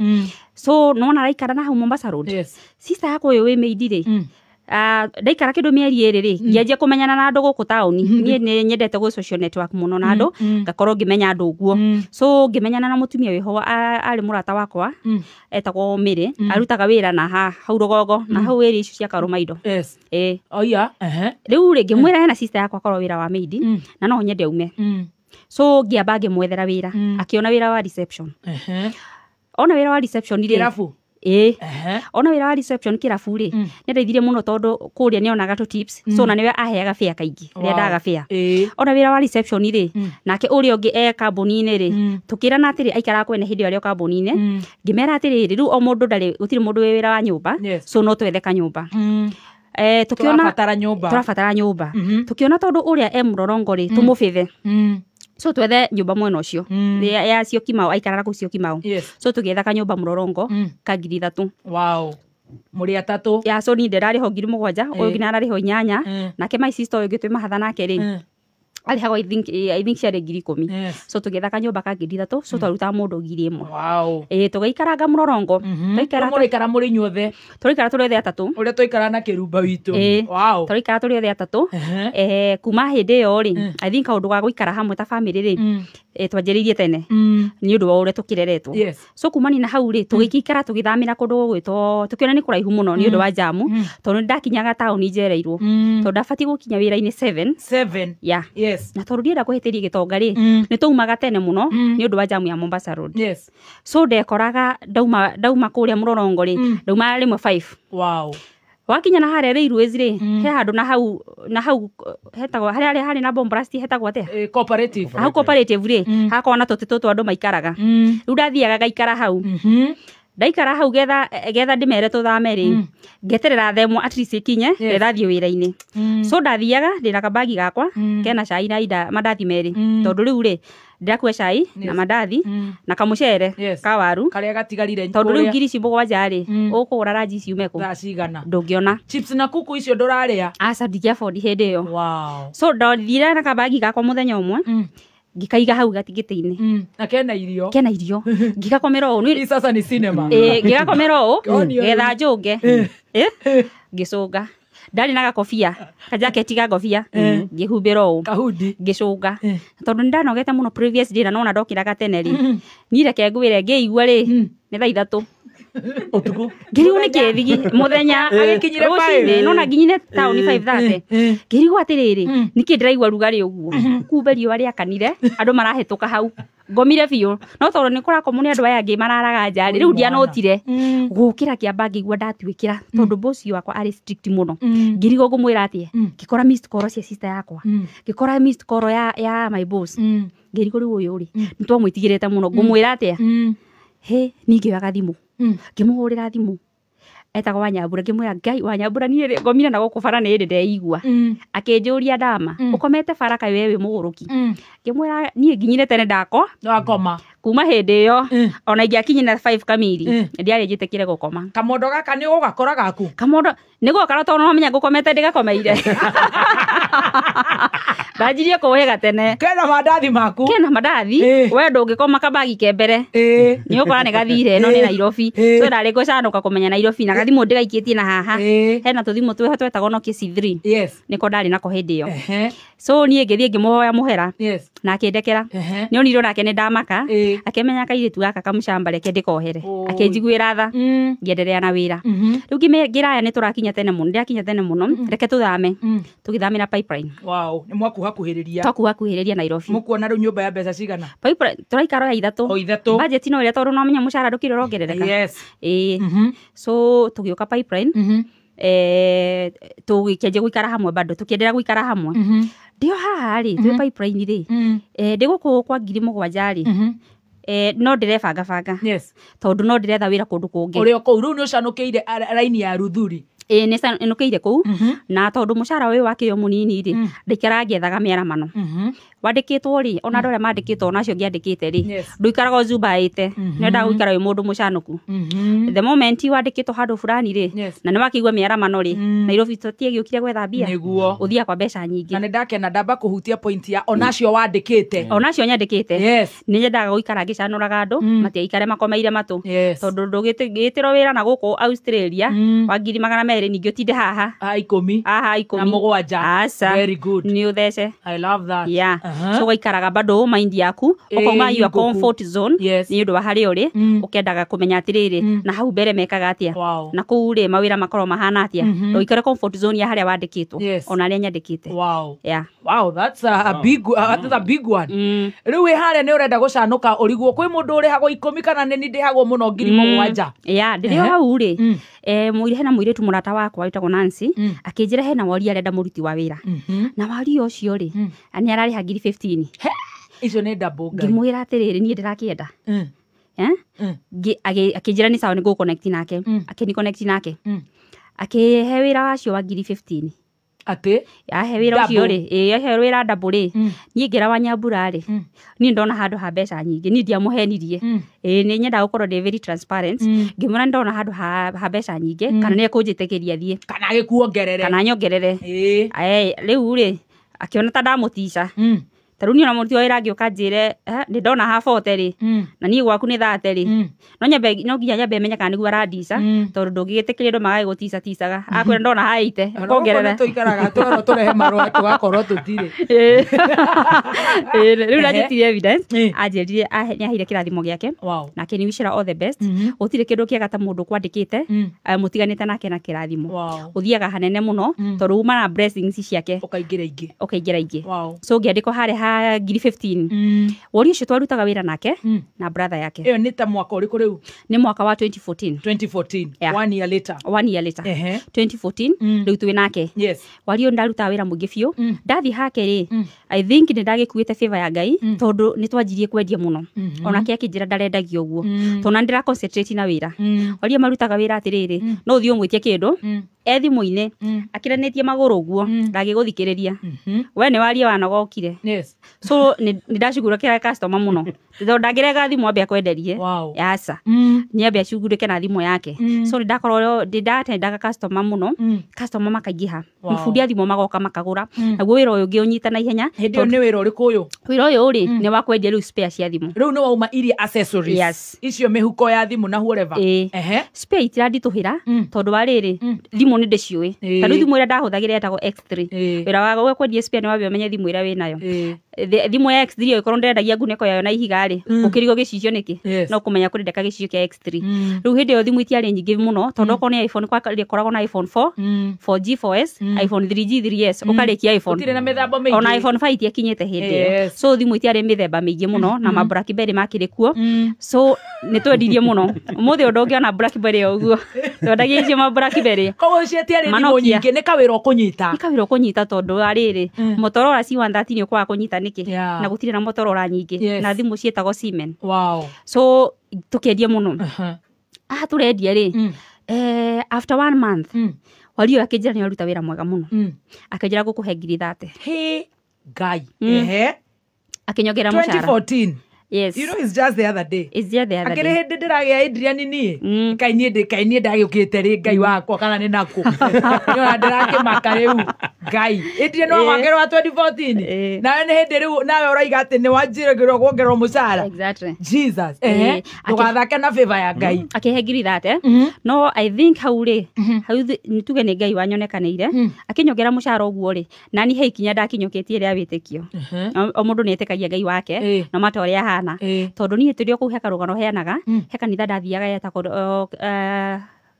So nĩwona araikara na hau Mombasa Road. Sister yakwa ũyũ wĩ maid rĩ, ndaikara kĩndũ mĩeri ĩrĩ rĩ, ngĩanjia kũmenyana na andũ gũkũ taũni. Niĩ nĩ nyendete gwĩ social network mũno na andũ, ngakorwo ngĩmenya andũ ũguo. So ngĩmenyana na mũtumia wĩho arĩ mũrata wakwa, etagwo Mary, arutaga wĩra na hau rũgongo, na hau ĩrĩ icio cia Karũmaindo. Rĩu rĩ, ngĩmwĩra hena sister yakwa akorwo wĩra wa maid, na no nyende aume. So ngĩamba ngĩmwethera wĩra, akĩona wĩra wa reception. Ona wĩra wa reception rĩ, Kĩrabu? Ona wĩra wa reception kĩrabu rĩ, nĩandeithirie mũno tondũ kũrĩa nĩonaga tũ tips, so na nĩwe aheaga fare kaingĩ, rĩrĩa ndaga fare. Ona wĩra wa reception rĩ, nake ũrĩa ũngĩ e kambuni-inĩ rĩ, tũkĩrana atĩrĩ aikaraga kwene hĩndĩ ĩyo arĩ o kambuni-inĩ, ngĩmera atĩrĩrĩ, rĩu o mũndũ ndarĩ, gũtirĩ mũndũ wĩ wĩra wa nyũmba, so no twethe kanyũmba. Tukiona tũrabatara nyũmba. Tukiona tondu uria e mũrorongo ri tumubithe. So twethe nyũmba mwena ũcio ya Syokimau, aikaraga kũu Syokimau. So tũgĩetha kanyũmba mũrorongo ka 3,000. Wow. Mũrĩ atatũ. Ya so ni ndĩrarĩho 7,000, ũyũ ũngĩ nĩararĩho 8, nake my sister ũyũ ũngĩ twĩ mahatha nake rĩ arĩhagwo I think ciarĩ 10,000. So tũgĩetha kanyũmba ka 3,000, so twarutaga mũndũ 1,000. Wow. Tũgĩikaranga mũrorongo. Tũraikara mũrĩ inyuothe. Tũraikara tũrĩ othe atatũ. Ũrĩa twaikara na kĩrumba witũ. Wow. Tũraikara tũrĩ othe atatũ. Kuma hĩndĩ ĩyo rĩ, I think kaũndũ ga gũikara hamwe ta family rĩ, twanjĩrĩirie tene nĩ ũndũ wa ũrĩa tũkĩreretwo. So kumania na hau rĩ, tũgĩikara tũgĩthamĩra kũndũ gũgwĩtwo, tũkĩona nĩ kũraihu mũno nĩ ũndũ wa jamu, tondũ nĩ ndakinyaga taũni njereirwo. Tondũ ndabatiĩ gũkinya wĩra-inĩ 7. Yeah. Yes. Na tondũ ndienda kũhĩtĩria gĩtonga rĩ, nĩ twaumaga tene mũno nĩ ũndũ wa jamu ya Mombasa Road. Yes. So ndekoraga ndauma kũrĩa mũrorongo rĩ, ndauma rĩmwe 5. Wow. Wakinya na harĩa railways rĩ, he handũ na hau hetagwo harĩa harĩ na bomb blast hetagwo atĩa? Cooperative. Hau cooperative rĩ, hakoragwo na tũtĩ tũtũ andũ maikaraga. Rĩu ndathiaga ngaikara hau. Ndaikara hau getha ndĩmere tũthame rĩ, ngeterera themwo at least ĩkinye, getha thiĩ wĩra-inĩ. So ndathiaga ndĩna kabagi gakwa kena cai na ida mandathi merĩ, tondũ rĩu rĩ ndĩrakua cai na mandathi na kamũcere ka waru karĩa gatigarire, tondũ rĩu 7,000 rĩ, ũkũgũra ranji ciume kũ? Thaa cigana? Ndũngĩona. Chips na kuku icio ndũrarĩa? Aca, ndingĩabondi hĩndĩ ĩyo. Wow. So ndathire na kabagi gakwa mũthenya ũmwe, ngĩkaiga hau gatigĩtĩ-inĩ. Na kena irio. Kena irio. Ngĩgakomera ũũ. Hii sasa ni cinema. Ngĩgakomera ũũ, getha njũnge. Ngĩcũnga. Ndarĩ na gakobia, kajaketi ga ngobia, ngĩhumbĩra ũũ. Kahudi. Ngĩcũnga. Tondũ nĩndanogete mũno previous day na nona ndokĩraga tene rĩ. Niĩ reke ngwĩre ngĩigua rĩ, nĩ thaa 3. Ũtukũ. Ngĩrigwo nĩ kĩthigi mũthenya rũcinĩ, nona nginyire taũni 5:30. Ngĩrigwo atĩrĩrĩ, nĩkĩ ndĩraigua rugarĩ ũguo? Kumbe riũa rĩakanire, andũ marahĩtũka hau. Ngomire biũ. No tondũ nĩ kũrakomwo nĩ andũ aya angĩ mararaga nja rĩ, rĩu ndianotire. Gũkĩra kĩamba ngĩigua ndatuĩkĩra, tondũ boss wakwa arĩ strict mũno. Ngĩrigwo ngũmwĩra atĩa? Ngĩkora missed call cia sister yakwa. Ngĩkora missed call ya my boss. Ngĩrigwo rĩu ũyũ rĩ, nĩ twamwĩtigĩrĩte mũno. Ngũmwĩra atĩa? He, niĩ ngĩoya thimũ. Ngĩmũhũrĩra thimũ. Etagwo Wanyambura, ngĩmwĩra Ngai Wanyambura niĩ ngomire na gũkũ bara nĩ hĩndĩ ndeigua. Akĩnjũria ndama, ũkomete bara kaĩ we wĩ mũgũrũki? Ngĩmwĩra niĩ nginyire tene ndako. Wakoma. Kuma hĩndĩ ĩyo ona ingĩakinyire na 5 kamiri, ndiarĩ njĩtĩkĩre gũkoma. Kamondo gaka nĩ ũgakora gaku? Kamondo nĩ gũkora tondũ no menya ngũkomete ndĩgakomeire. Ndanjirie kũhĩga tene. Kena mandathi maku. Kena mandathi, we ndũngĩkoma kabagi ke mbere. Nĩ ũkora nĩ gathire no nĩ Nairobi. So ndarĩ gũcanũka kũmenya Nairobi na gathimũ ndĩgaikĩtie na haha. Hena tũthimũ twĩho twetagwo Nokia C3. Yes. Nĩko ndarĩ nako hĩndĩ ĩyo. So niĩ ngĩthiĩ ngĩmũhoya mũhera. Na akĩndekera. Nĩ onire nake nĩ ndamaka. Akĩmenya kairĩtu gaka kamũcamba reke ndĩkohere. Akĩnjiguĩra tha. Ngĩenderea na wĩra. Rĩu ngĩraya nĩ tũrakinya tene mũno, ndĩrakinya tene mũno, reke tũthame. Tũgĩthamĩra Pipeline. Wow, nĩ mwakuhakuhĩrĩria. Twakuhakuhĩrĩria Nairobi. Mũkuona rĩu nyũmba ya mbeca cigana? Pipeline tũraikara ya 3. O 3. Budget no ĩrĩa tondũ no menya mũcara ndũkĩrĩ ũrongerereka. Yes. So tũgĩũka Pipeline. Tũgĩkĩanjia gũikara hamwe bado, tũkĩenderea gũikara hamwe. Ndĩo haha rĩ, twĩ Pipeline rĩ. Ndĩ gũkũ kwa 7,000 rĩ. No ndĩrebanga banga. Yes. Tondũ no ndĩretha wĩra kũndũ kũngĩ. Ũrĩ o kũu rĩu nĩ ũcanũkĩire raini ya Ruthuri. Nĩ nũkĩire kũu. Na tondũ mũcara ũyũ wakĩrĩ o mũnini rĩ, ndaikaraga ngĩethaga mĩaramano. Wandĩkĩtwo rĩ, ona andũ arĩa mandĩkĩtwo ona acio ngĩandĩkĩte rĩ, ndũikaraga ũzumbaĩte. Nĩwendaga gũikara wĩ mũndũ mũcanũku. The moment wandĩkĩtwo handũ fulani rĩ, na nĩ wakĩigua mĩaramano rĩ, Nairobi tũtiagĩũkire gwetha mbia. Nĩguo. Ũthiaga kwa mbeca nyingĩ. Na nĩ ndakena ndamba kũhutia point ya ona acio wandĩkĩte. Ona acio nyandĩkĩte. Yes. Nĩ nyendaga gũikara ngĩcanũraga andũ, matigaikare makomeire matũ. Yes. Tondũ ndũgĩtĩrwo wĩra na gũkũ Australia wa 200,000 ningĩ ũtinde haha. Ha 10. Haha 10. Na 7. Aca. Very good. Nĩ ũthece. I love that. Yeah. So ũgaikaraga bado mind yaku, ũkauma your comfort zone nĩ ũndũ wa harĩa ũrĩ, ũkendaga kũmenya atĩrĩrĩ, na hau mbere mekaga atĩa. Na kũu rĩ mawĩra makorwo mahana atĩa. Ndũikare comfort zone ya harĩa wandĩkĩtwo, ona arĩa nyandĩkĩte. Wow. Yeah. Wow, that's a big that's a big one. Rĩu wĩ harĩa nĩ ũrenda gũcanũka ũrigwo kwĩ mũndũ ũrĩhagwo 10 kana nĩ ndĩhagwo mũno 7,000. Yeah, ndĩrĩ o hau rĩ. Hena mũirĩtu mũrata wakwa wĩtagwo Nancy, akĩnjĩra hena wari arenda mũruti wa wĩra. Na wari ũcio rĩ, nĩ ararĩha 15,000. Icio nĩ double Ngai. Ngĩmwĩra atĩrĩrĩ, niĩ ndĩrakĩenda. Akĩnjĩra nĩ sawa nĩ ngũconnect nake. Akĩni connect nake. Akĩhe wĩra wacio wa ngiri 15. Atĩ ahe wĩra ũcio rĩ, ĩĩ ahe wĩra double rĩ, niĩ ngĩra wa Nyambura rĩ, niĩ ndona handũ ha mbeca nyingĩ, niĩ ndiamũhenirie. Ĩĩ nĩ nyendaga gũkorwo ndĩ very transparent. Ngĩmwĩra ndona handũ ha mbeca nyingĩ, kana nĩ ekũnjĩtĩkĩria thiĩ. Kana agĩkuongerere. Kana nyongerere. Ĩĩ. Rĩu rĩ, akĩona ta ndamũtica. Ta rĩu niĩ ona mũruti wa wĩra angĩũka anjĩre, nĩ ndona ha 40 rĩ, na niĩ gwaku nĩ 30 rĩ, no nginya nyambe menye kana nĩguo arandica, tondũ ndũngĩgĩtĩkĩria andũ magagĩgũtica ticaga. Akwĩra ndona ha 80, ũkongerera. Tũikaraga twerwo tũrehe marũa tũgakorwo tũtirĩ. Rĩu ndanjĩtirie evidence, anjĩrire nĩ aheire kĩrathimo gĩake. Nake nĩ wishera all the best. Gũtirĩ kĩndũ kĩega ta mũndũ kwandĩkĩte, mũtiganĩte nake na kĩrathimo. Ũthiaga hanene mũno, tondũ uma na blessings ciake. Ũkaingĩra ingĩ. Ũkaingĩra ingĩ. So ngĩandĩkwo harĩa ha ngiri 15. Wori ũcio twarutaga wĩra nake na brother yake. Ĩyo nĩ ta mwaka ũrĩkũ rĩu? Nĩ mwaka wa 2014. 2014. Yeah. 1 year later. 1 year later. 2014 rĩu twĩ nake. Yes. Wari ũyũ ndarutaga wĩra mũingĩ biũ. Ndathiĩ hake rĩ, I think nĩ ndagĩkuĩte favor ya Ngai, tondũ nĩ twanjirie kwendia mũno. Onake akĩnjĩra ndarendagia ũguo. Tondũ na ndĩra concentrate na wĩra. Waria marutaga wĩra atĩrĩrĩ, no ũthiĩ ũmwĩtie kĩndũ, e thimũ-inĩ, akĩranĩtie magũrũ ũguo, ndangĩgũthikĩrĩria. We nĩ waria wanogokire. Yes. So nĩ ndacugurũkĩra customer mũno. Tondũ ndangĩrega thimũ ambe akwenderie. Aca. Nĩ ambe acugurũke na thimũ yake. So nĩ ndakorwo nĩ ndatendaga customer mũno. Customer makaingĩha. Mabundi a thimũ magoka makagũra. Naguo wĩra ũyũ ũngĩ ũnyita na ihenya. Hĩndĩ ĩyo nĩ wĩra ũrĩkũ ũyũ? Wĩra ũyũ rĩ, nĩ wa kwendia rĩu spare cia thimũ. Rĩu nĩ wauma iria accessories. Yes. Icio mĩhuko ya thimũ na whatever. Spare itiranditũhĩra, tondũ wa rĩrĩ, thimũ nĩ ndĩciũĩ. Ta rĩu thimũ ĩrĩa ndahũthagĩra yetagwo X3. Wĩra wa kwendia spare nĩ wambe ũmenye thimũ ĩrĩa wĩnayo. Thimũ ya X3 ĩkorwo ndĩrendagia ngunĩko yayo na ihiga rĩ, ũkĩrigwo gĩcicio nĩkĩ? No kũmenya kũrĩ ndeka gĩcicio kĩa X3. Rĩu hĩndĩ ĩyo thimũ itiarĩ nyingĩ mũno, tondũ okorwo nĩ iPhone ĩkoragwo na iPhone 4, 4G 4S, iPhone 3G 3S, ũkarĩkia iPhone. Gũtirĩ na mĩthemba mĩingĩ. Ona iPhone 5 itiakinyĩte hĩndĩ ĩyo. So thimũ itiarĩ mĩthemba mĩingĩ mũno, na ma BlackBerry makĩrĩ kuo. So nĩ twendirie mũno. Ũmũthĩ ũndũ ũngĩona BlackBerry ũguo. Twendagia icio ma BlackBerry. Koguo icio itiarĩ thimũ nyingĩ, nĩ kawĩra ũkũnyita. Nĩ kawĩra ũkũnyita tondũ wa rĩrĩ, Motorola C130 nĩ ũkwaga kũnyita nĩkĩ? Na gũtirĩ na Motorola nyingĩ. Na thimũ ciĩtagwo Siemens. So tũkĩendia mũno. Haha tũrendia rĩ, after 1 month, Wario akĩnjĩra nĩ aruta wĩra mwega mũno. Akĩnjĩra ngũkũhe ngiri 30. He Ngai. Akĩnyongerera mũcara. 2014. Yes. You know, it's just the other day. It's just the other day. Akĩrĩ hĩndĩ ndĩragĩa Adrian niĩ. Ngai niĩ ndagĩũkĩte rĩ, Ngai wakwa kana nĩ nakũ. Nĩona ndĩrakĩmaka rĩu. Ngai. Adrian no wongererwo 2014. Nawe nĩ hĩndĩ rĩu nawe ũraiga atĩ nĩ wanjĩrĩgĩrwo kuongererwo mũcara. Exactly. Jesus. Ndũgathake na favor ya Ngai. Akĩhe ngiri 30. No I think hau rĩ, hau nĩ tuge nĩ Ngai wanyonekanĩire. Akĩnyongera mũcara ũguo rĩ, na niĩ he ikinya ndakinyũkĩtie rĩa wĩtĩkio. O mũndũ nĩ etĩkagia Ngai wake, no mata ũrĩa ahana. Tondũ niĩ tũrĩ o kũu he karũgano heanaga, he kanitha ndathiaga yetagwo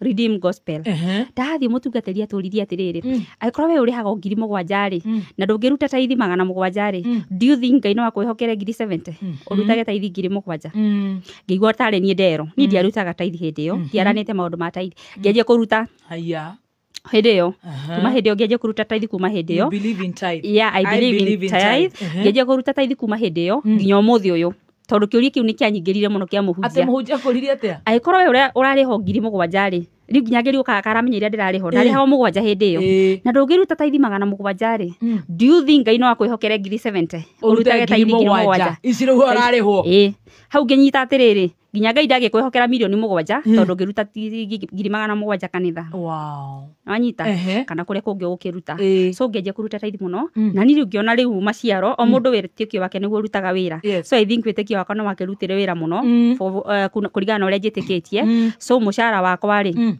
Redeem Gospel. Ndathiĩ mũtungatĩri atũririe atĩrĩrĩ, angĩkorwo we ũrĩhaga ngiri 7 rĩ, na ndũngĩruta taithi 700 rĩ, do you think Ngai no akwĩhokere ngiri 70? Ũrutage taithi ngiri 7. Ngĩigua tarĩ niĩ nderwo. Niĩ ndiarutaga taithi hĩndĩ ĩyo, ndiaranĩte maũndũ ma taithi. Ngĩanjia kũruta. Haya. Hĩndĩ ĩyo. Kuma hĩndĩ ĩyo ngĩanjia kũruta taithi kuma hĩndĩ ĩyo. You believe in tithe. Yeah, I believe in tithe. Ngĩanjia kũruta taithi kuma hĩndĩ ĩyo nginya ũmũthĩ ũyũ. Tondũ kĩũria kĩu nĩ kĩanyingĩrire mũno kĩa mũhunjia. Atĩ mũhunjia akũririe atĩa? Angĩkorwo we ũrarĩhwo ngiri 7 rĩ, rĩu nginya ngĩriũkaga karamenya iria ndĩrarĩhwo, ndarĩhagwo 7 hĩndĩ ĩyo. Na ndũngĩruta taithi 700 rĩ, do you think Ngai no akwĩhokere ngiri 70? Ũrutage taithi ngiri 7. Ici rĩu ũrarĩhwo. Hau ngĩnyita atĩrĩrĩ, nginya Ngai ndangĩkwĩhokera mirioni 7 tondũ ũngĩruta ngiri 700 kanitha. Wow. Wanyita? Kana kũrĩa kũngĩ ũgũkĩruta. So ngĩanjia kũruta taithi mũno, na niĩ rĩu ngĩona rĩu maciaro, o mũndũ wĩtĩkio wake nĩguo ũrutaga wĩra. So I think wĩtĩkio wakwa no wakĩrutire wĩra mũno, kũringana na ũrĩa njĩtĩkĩtie. So mũcara wakwa rĩ,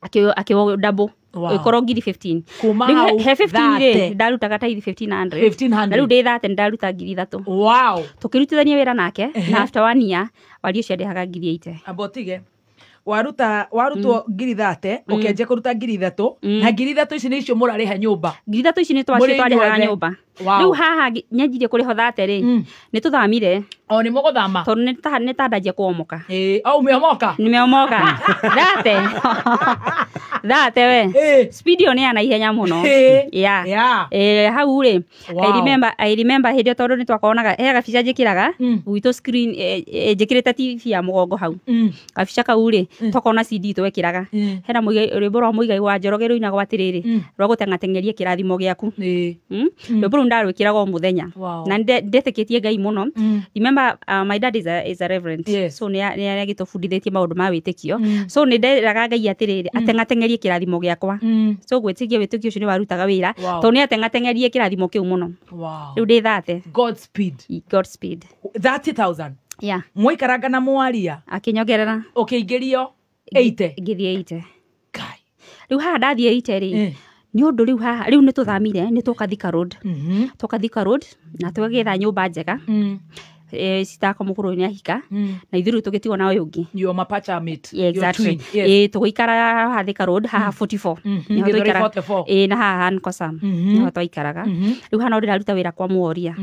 akĩwo double. Ĩkorwo ngiri 15. Kuma hau he 15 rĩ, ndarutaga taithi 1500. Na rĩu ndĩ 30 ndaruta ngiri 3. Wow. Tũkĩrutithania wĩra nake, na after 1 year wario ũcio andĩhaga ngiri 80. Amba ũtige. Warutwo ngiri 30, ũkĩanjia kũruta ngiri 3, na ngiri 3 ici nĩ icio mũrarĩha nyũmba. Ngiri 3 ici nĩ twacio twarĩhaga nyũmba. Rĩu haha nyanjirie kũrĩhwo 30 rĩ, nĩ tũthamire. O nĩ mũgũthama. Tondũ nĩ ta ndanjia kũomoka. Ĩĩ, o umeomoka? Nimeomoka. Thate. Thate we. Speed ĩyo nĩ ya naihenya mũno. Yeah. Yeah. Hau rĩ, Wow. I remember hĩndĩ ĩyo tondũ nĩ twakonaga he gabica njĩkĩraga gwitũ screen, njĩkĩrĩte TV ya mũgongo hau. Gabica kau rĩ, twakorwo na CD twekĩraga. Hena rwĩmbo rwa Mũigai wa Njoroge rũinagwo atĩrĩrĩ, rwa gũteng'ateng'eria kĩrathimo gĩaku. Rwĩmbo rũu ndarwĩkĩraga o mũthenya. Wow. Na ndetĩkĩtie Ngai mũno. Remember, my dad is a reverend. Yes. So nĩ agĩtũbundithĩtie maũndũ ma wĩtĩkio. So nĩ nderaga Ngai atĩrĩrĩ, ateng'ateng'erie kĩrathimo gĩakwa. So gwĩtĩkia wĩtĩkio ũcio nĩ warutaga wĩra. Wow. Tondũ nĩ ateng'ateng'erie kĩrathimo kĩu mũno. Wow. Rĩu ndĩ 30. Godspeed. Godspeed. 30,000. Yeah. Mwaikaranga na mwaria. Akĩnyongerera. Ũkĩingĩrio 80. Ngĩthiĩ 80. Kai. Rĩu haha ndathiĩ 80 rĩ. Nĩ ũndũ rĩu haha rĩu nĩ tũthamire, nĩ twoka Thika Road. Twoka Thika Road na twagĩetha nyũmba njega. Citako mũkũrũ nĩ ahika. Na ithuĩ rĩu tũgĩtigwo na ũyũ ũngĩ. Your mapacha mate. Yeah, exactly. Your twin. Yes. Tũgĩikara haha Thika Road haha 44. Nĩho Gĩthũri twaikara. 44. Na haha Nkosam. Nĩho twaikaraga. Rĩu haha no ndĩraruta wĩra kwa Mworia.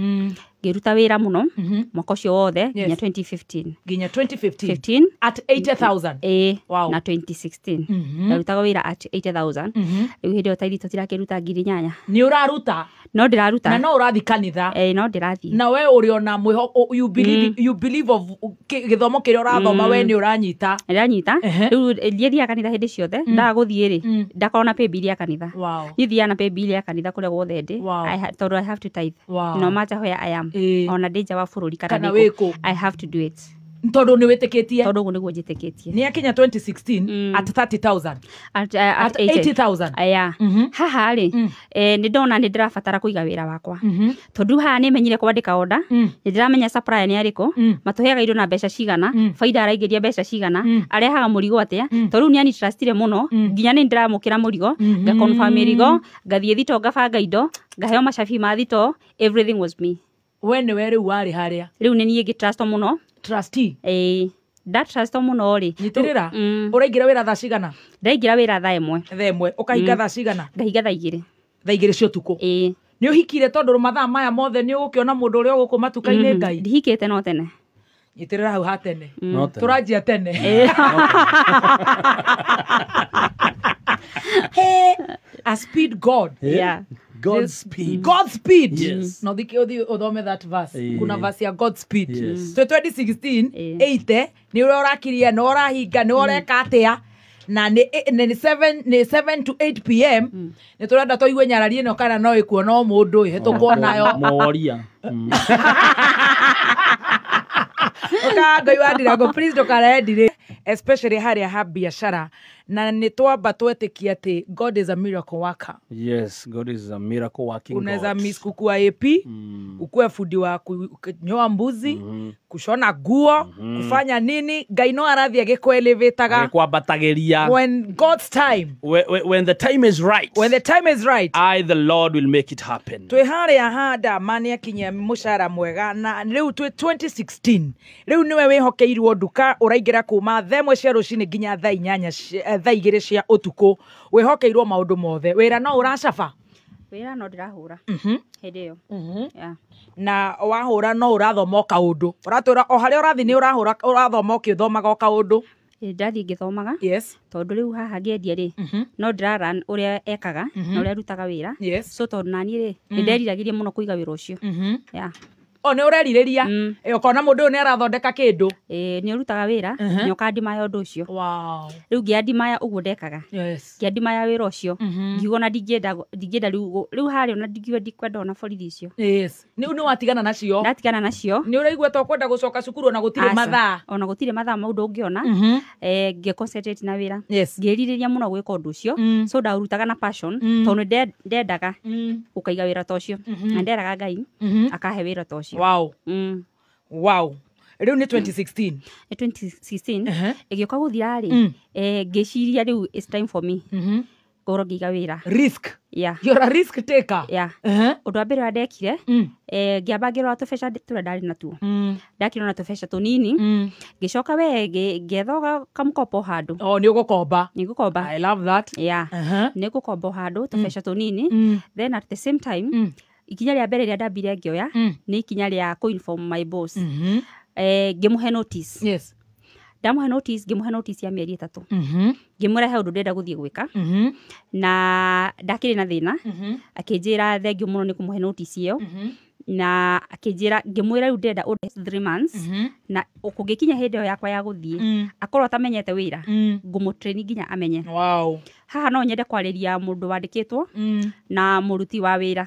Ngĩruta wĩra mũno mwaka ũcio wothe nginya 2015. Nginya 2015. 15. At 80,000. Wow. Na 2016. Ndarutaga wĩra at 80,000. Rĩu hĩndĩ ĩyo taithi tũtirakĩruta 8,000. Nĩ ũraruta. No ndĩraruta. Na no ũrathiĩ kanitha. No ndĩrathiĩ. Na we ũrĩ ona mwĩhoko, you believe, you believe of gĩthomo kĩrĩa ũrathoma we nĩ ũranyita. Ndĩranyita. Ehe. Rĩu ndiathiaga kanitha hĩndĩ ciothe. Ndaga gũthiĩ rĩ, ndakorwo na pay bill ya kanitha. Wow. Niĩ thiaga na pay bill ya kanitha kũrĩa guothe ndĩ. Wow. Tondũ I have to tithe. Wow. No matter where I am. Ona ndĩ nja wa bũrũri Kana kana wĩ ndĩ kũ. kũ. I have to do it. Tondũ nĩ wĩtĩkĩtie. Tondũ ũguo nĩguo njĩtĩkĩtie. Nĩ akinya 2016 at 30,000. At At 80,000. Aya. Haha rĩ, nĩ ndona nĩ ndĩrabatara kũiga wĩra wakwa. Tondũ haha nĩ menyire kwandĩka order, nĩ ndĩramenya supplier nĩ arĩkũ, matũheaga indo na mbeca cigana, baida araingĩria mbeca cigana, arehaga mũrigo atĩa. Tondũ rĩu nĩ anitrustire mũno, nginya nĩ ndĩramũkĩra mũrigo, ngaconfirm mĩrigo, ngathiĩ thito ngabanga indo, ngaheo macabi ma thito, everything was me. We nĩwe rĩu warĩ harĩa. Rĩu nĩ niĩ ngĩtrustwo mũno. Trustee. Ndatrustwo mũno rĩ. Nyitĩrĩra. Ũraingĩra wĩra thaa cigana? Ndaingĩra wĩra thaa 1. Thaa 1. Ũkahinga thaa cigana? Ngahinga thaa 2. Thaa 2 cia ũtukũ. Nĩ ũhikire tondũ mathaa maya mothe nĩ ũgũkĩona mũndũ ũrĩa ũgũkũ matuka-inĩ Ngai? Ndihikĩte no tene. Nyitĩrĩra hau ha tene. No tene. Tũranjia tene. Hey, a speed God. Yeah. Godspeed. Godspeed. Yes. No thike uthi uthome that verse. Kuna verse ya Godspeed. Yes. So 2016 80 ni uria urakiria no urahinga ni ureka atia na ni 7 to 8 pm ni turenda tuigue nyarari ino kana no ikuona o mundu ihetukwo nayo Mworia. Uka Ngai wa ndirango please ndukarendire especially haria ha biashara na nĩ twamba twetĩkia atĩ God is a miracle worker. Yes, God is a miracle working God. Unaweza miss kukua AP, ukue fundi wa kunyoa mbuzi, kushona nguo, kufanya nini, Ngai no arathi agĩkũelevataga. Agĩkwambatagĩria. When God's time. When the time is right. When the time is right. I the Lord will make it happen. Twĩ harĩa handa mani akinyia mũcara mwega na rĩu twĩ 2016. Rĩu nĩwe wĩhokeirwo nduka ũraingĩra kuma thaa 1 cia rũcinĩ nginya thaa 8 thaa 2 cia ũtukũ. Wĩhokeirwo maũndũ mothe. Wĩra no ũracaba? Wĩra no ndĩrahũra. Hĩndĩ ĩyo. Yeah. Na wahũra no ũrathoma o kaũndũ. Ũratwĩra o harĩa ũrathiĩ nĩ ũrahũra ũrathoma ũkĩthomaga o kaũndũ. Ndathiĩ ngĩthomaga. Yes. Tondũ rĩu haha ngĩendia rĩ, no ndĩra ũrĩa ekaga na ũrĩa arutaga wĩra. Yes. So tondũ naniĩ rĩ, nĩ nderiragĩria mũno kũiga wĩra ũcio. Yeah. O nĩ ũrerirĩria. Ũkona mũndũ ũyũ nĩ arathondeka kĩndũ. Nĩ ũrutaga wĩra, nĩ ũkandimaya ũndũ ũcio. Wow. Rĩu ngĩandimaya ũguo ndekaga. Yes. Ngĩandimaya wĩra ũcio. Ngiuga ona ndingĩenda rĩu harĩa ona ndingiuga ndikwenda ona borithi icio. Yes. Nĩ nĩ watigana nacio. Ndatigana nacio. Nĩ ũraigua ta ũkwenda gũcoka cukuru ona gũtirĩ mathaa. Ona gũtirĩ mathaa maũndũ ũngĩona. Ngĩ concentrate na wĩra. Yes. Ngĩrirĩria mũno gwĩka ũndũ ũcio. So ndaũrutaga na passion tondũ nĩ ndendaga gũkaiga wĩra ta ũcio. Na nderaga Ngai akahe wĩra ta ũcio. Wow. Wow. Rĩu nĩ 2016. Nĩ 2016. Ĩgĩũka gũthira rĩ, ngĩciria rĩu it's time for me. Ngorwo ngĩiga wĩra. Risk. Yeah. You're a risk taker. Yeah. Ũndũ wa mbere ũrĩa ndekire, ngĩamba ngĩrora tũbeca tũrĩa ndarĩ natuo. Ndakĩrora tũbeca tũnini. Ngĩcoka we ngĩetha kamũkopo handũ. Oh, nĩ ũgũkomba. Nĩ ngũkomba. I love that. Yeah. Nĩ ngũkomba handũ tũbeca tũnini. Then at the same time, Ikinya rĩa mbere rĩa ndambire ngĩoya nĩ ikinya rĩa kũ-inform my boss. Ngĩmũhe notice. Yes. Ndamũhe notice, ngĩmũhe notice ya mĩeri 3. Ngĩmwĩra he ũndũ ndĩrenda gũthiĩ gwĩka. Na ndakĩrĩ na thĩna. Akĩnjĩra thengiũ mũno nĩ kũmũhe notice ĩyo. Na akĩnjĩra, ngĩmwĩra rĩu ndĩrenda ũndũ 3 months. Na kũngĩkinya hĩndĩ ĩyo yakwa ya gũthiĩ, akorwo atamenyete wĩra, ngũmũtrain nginya amenye. Wow. Haha no nyende kwarĩria mũndũ wandĩkĩtwo na mũruti wa wĩra.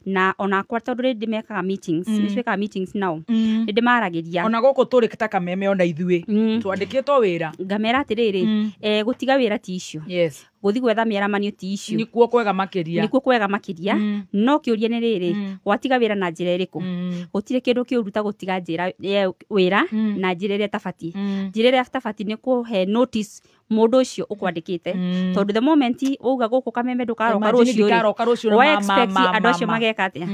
Na onakwa tondũ rĩngĩ mekaga meetings, nĩ twĩkaga meetings nao. Nĩ ndĩmaragĩria. Ona gũkũ tũrĩ ta Kameme ona ithuĩ. Twandĩkĩtwo wĩra. Ngamera atĩrĩrĩ, gũtiga wĩra ti issue. Yes. Gũthiĩ gwetha mĩaramanio ti issue. Nĩkuo kwega makĩria. Nĩkuo kwega makĩria. No kĩũria nĩ rĩrĩ, gwatiga wĩra na njĩra ĩrĩkũ? Gũtirĩ kĩndũ kĩũru ta gũtiga njĩra wĩra na njĩra ĩrĩa ĩtabatiĩ. Njĩra ĩrĩa ĩtabatiĩ nĩ kũhe notice mũndũ ũcio ũkwandĩkĩte. Tondũ the moment wauga gũkũ Kameme ndũkaroka rũciũ rĩ, wa expect andũ acio mageka atĩa?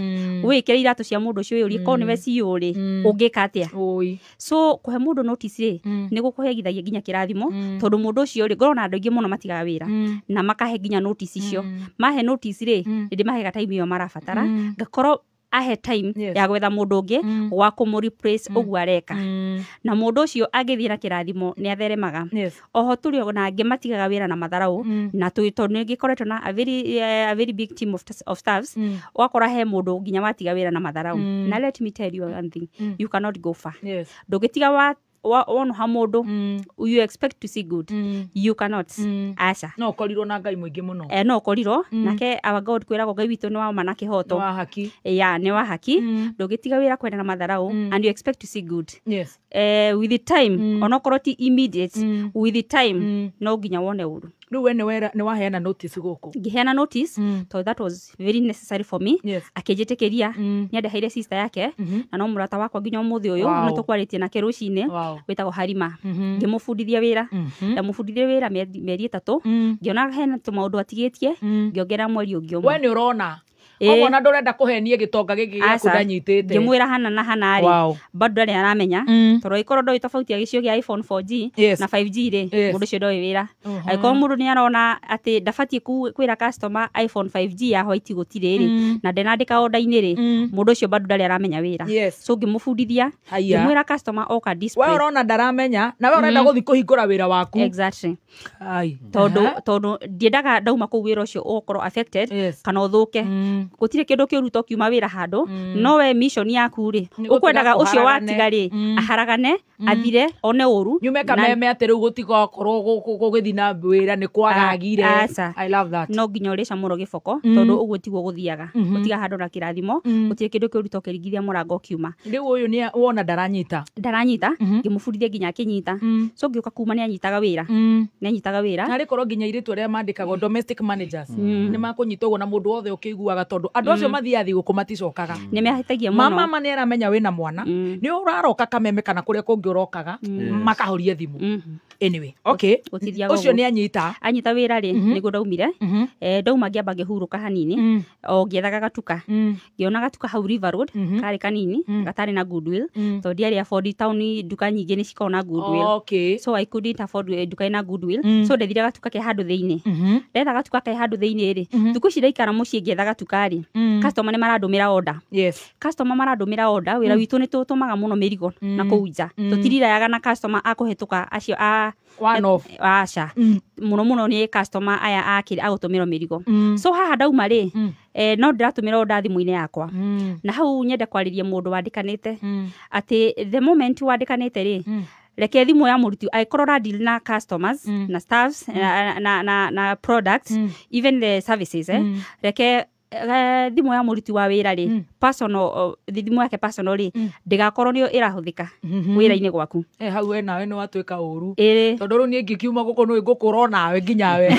Wĩkĩre iratũ cia mũndũ ũcio ũyũrie, korwo nĩwe CEO rĩ, ũngĩka atĩa? So kũhe mũndũ notice rĩ, nĩ gũkũhegithagia nginya kĩrathimo, tondũ mũndũ ũcio rĩ, ngorwo na andũ aingĩ mũno matigaga wĩra na makahe nginya notice icio. Mahe notice rĩ, nĩ ndĩmaheaga time ĩyo marabatara, ngakorwo ahe time ya gwetha mũndũ ũngĩ wa kũmũ replace ũguo areka. Na mũndũ ũcio angĩthiĩ na kĩrathimo nĩ atheremaga. Oho tũrĩ ona angĩ matigaga wĩra na matharau, na tondũ nĩ ngĩkoretwo na a very big team of staffs, ũgakora he mũndũ nginya watiga wĩra na matharau. Na let me tell you one thing, you cannot go far. Ndũngĩtiga wonoha mũndũ, you expect to see good. You cannot. Aca. No ũkorirwo na Ngai mũingĩ mũno. No ũkorirwo nake our God kwĩragwo Ngai witũ nĩ wa ma na kĩhoto. Nĩ wa haki. Yeah, nĩ wa haki. Ndũngĩtiga wĩra kwenda na matharau and you expect to see good. Yes. With the time, onokorwo ti immediate, with the time, no nginya wone ũru. Rĩu we nĩ waheana notice gũkũ? Ngĩheana notice, tondũ that was very necessary for me. Akĩnjĩtĩkĩria, nĩandeheire sister yake, na no mũrata wakwa nginya ũmũthĩ ũyũ, nĩ tũkwarĩtie nake rũcinĩ, wĩtagwo Harima. Ngĩmũbundithia wĩra. Ndamũbundithirie wĩra mĩeri 3, ngĩona hena tũmaũndũ atigĩtie, ngĩongerera mweri ũngĩ ũmwe. We nĩ ũrona? Koguo ona ndũrenda kũhenia gĩtonga gĩkĩ gĩaku ndanyitĩte. Ngĩmwĩra hana na hana rĩ, bado ndarĩ aramenya, tondũ angĩkorwo ndoĩ tofauti ya gĩcigo kĩa iPhone 4G na 5G rĩ, mũndũ ũcio ndoĩ wĩra. Angĩkorwo mũndũ nĩ arona atĩ ndabatiĩ kwĩra customer iPhone 5G ya white gũtirĩ rĩ, na ndenandĩka order-inĩ rĩ, mũndũ ũcio bado ndarĩ aramenya wĩra. So ngĩmũbundithia, ngĩmwĩra customer oka display. We ũrona ndaramenya, na we ũrenda gũthiĩ kũhingũra wĩra waku. Exactly. Tondũ ndiendaga ndauma kũu wĩra ũcio ũgũkorwo affected kana ũthũke. Gũtirĩ kĩndũ kĩũru to kiuma wĩra handũ, no we mission yaku rĩ, ũkwendaga ũcio watiga rĩ, aharagane, athire, one ũru. Nyume Kameme atĩ rĩu gũtigakorwo gũgĩthiĩ na wĩra nĩ kwagagire. I love that. No nginya ũrĩca mũno gĩboko, tondũ ũguo tiguo gũthiaga. Gũtiga handũ na kĩrathimo, gũtirĩ kĩndũ kĩũru to kĩringithia mũrango ũkiuma. Rĩu ũyũ nĩ wona ndaranyita. Ndaranyita, ngĩmũbundithia nginya akĩnyita. So ngĩũka kuma nĩ anyitaga wĩra. Nĩ anyitaga wĩra. Narĩ korwo nginya airĩtu arĩa mandĩkagwo domestic managers, nĩ makũnyita ũguo na mũndũ wothe ũkĩiguaga, tondũ andũ acio mathiaga thigũkũ maticokaga. Nĩ mehĩtagia mũno. Mama nĩ aramenya wĩna mwana, nĩ ũraroka Kameme kana kũrĩa kũngĩ ũrokaga, makahoria thimũ. Anyway, okay. Ũcio nĩ anyita. Anyita wĩra rĩ, nĩguo ndaumire. Ndauma ngĩamba ngĩhurũka hanini, o ngĩethaga gatuka. Ngĩona gatuka hau River Road, karĩ kanini, gatarĩ na goodwill, tondũ ndiarĩ afford town nduka nyingĩ nĩ cikoragwo na goodwill. Okay. So I couldn't afford nduka ĩna goodwill. So ndethire gatuka ke handũ thĩinĩ. Ndetha gatuka ke handũ thĩinĩ rĩ, thikũ ici ndaikara mũciĩ ngĩetha gatuka rĩ, customer nĩ marandũmĩra order. Yes. Customer marandũmĩra order, wĩra witũ nĩ tũtũmaga mũno mĩrigo na kũu nja. Tũtirirayaga na customer akũhetũka acio a one off. Aca. Mũno mũno nĩ customer aya agũtũmĩrwo mĩrigo. So haha ndauma rĩ, no ndĩratũmĩra order thimũ-inĩ yakwa. Na hau nyende kwarĩria mũndũ wandĩkanĩte atĩ the moment wandĩkanĩte rĩ, reke thimũ ya mũruti angĩkorwo ũra deal na customers, na staffs, na products, even the services, reke thimũ ya mũruti wa wĩra rĩ, personal, thimũ yake personal rĩ, ndĩgakorwo nĩyo ĩrahũthĩka wĩra-inĩ gwaku. Hau we nawe nĩ watuĩka ũru. Tondũ rĩu niĩ ngĩkiuma gũkũ nĩ ngũkũra nawe nginya we.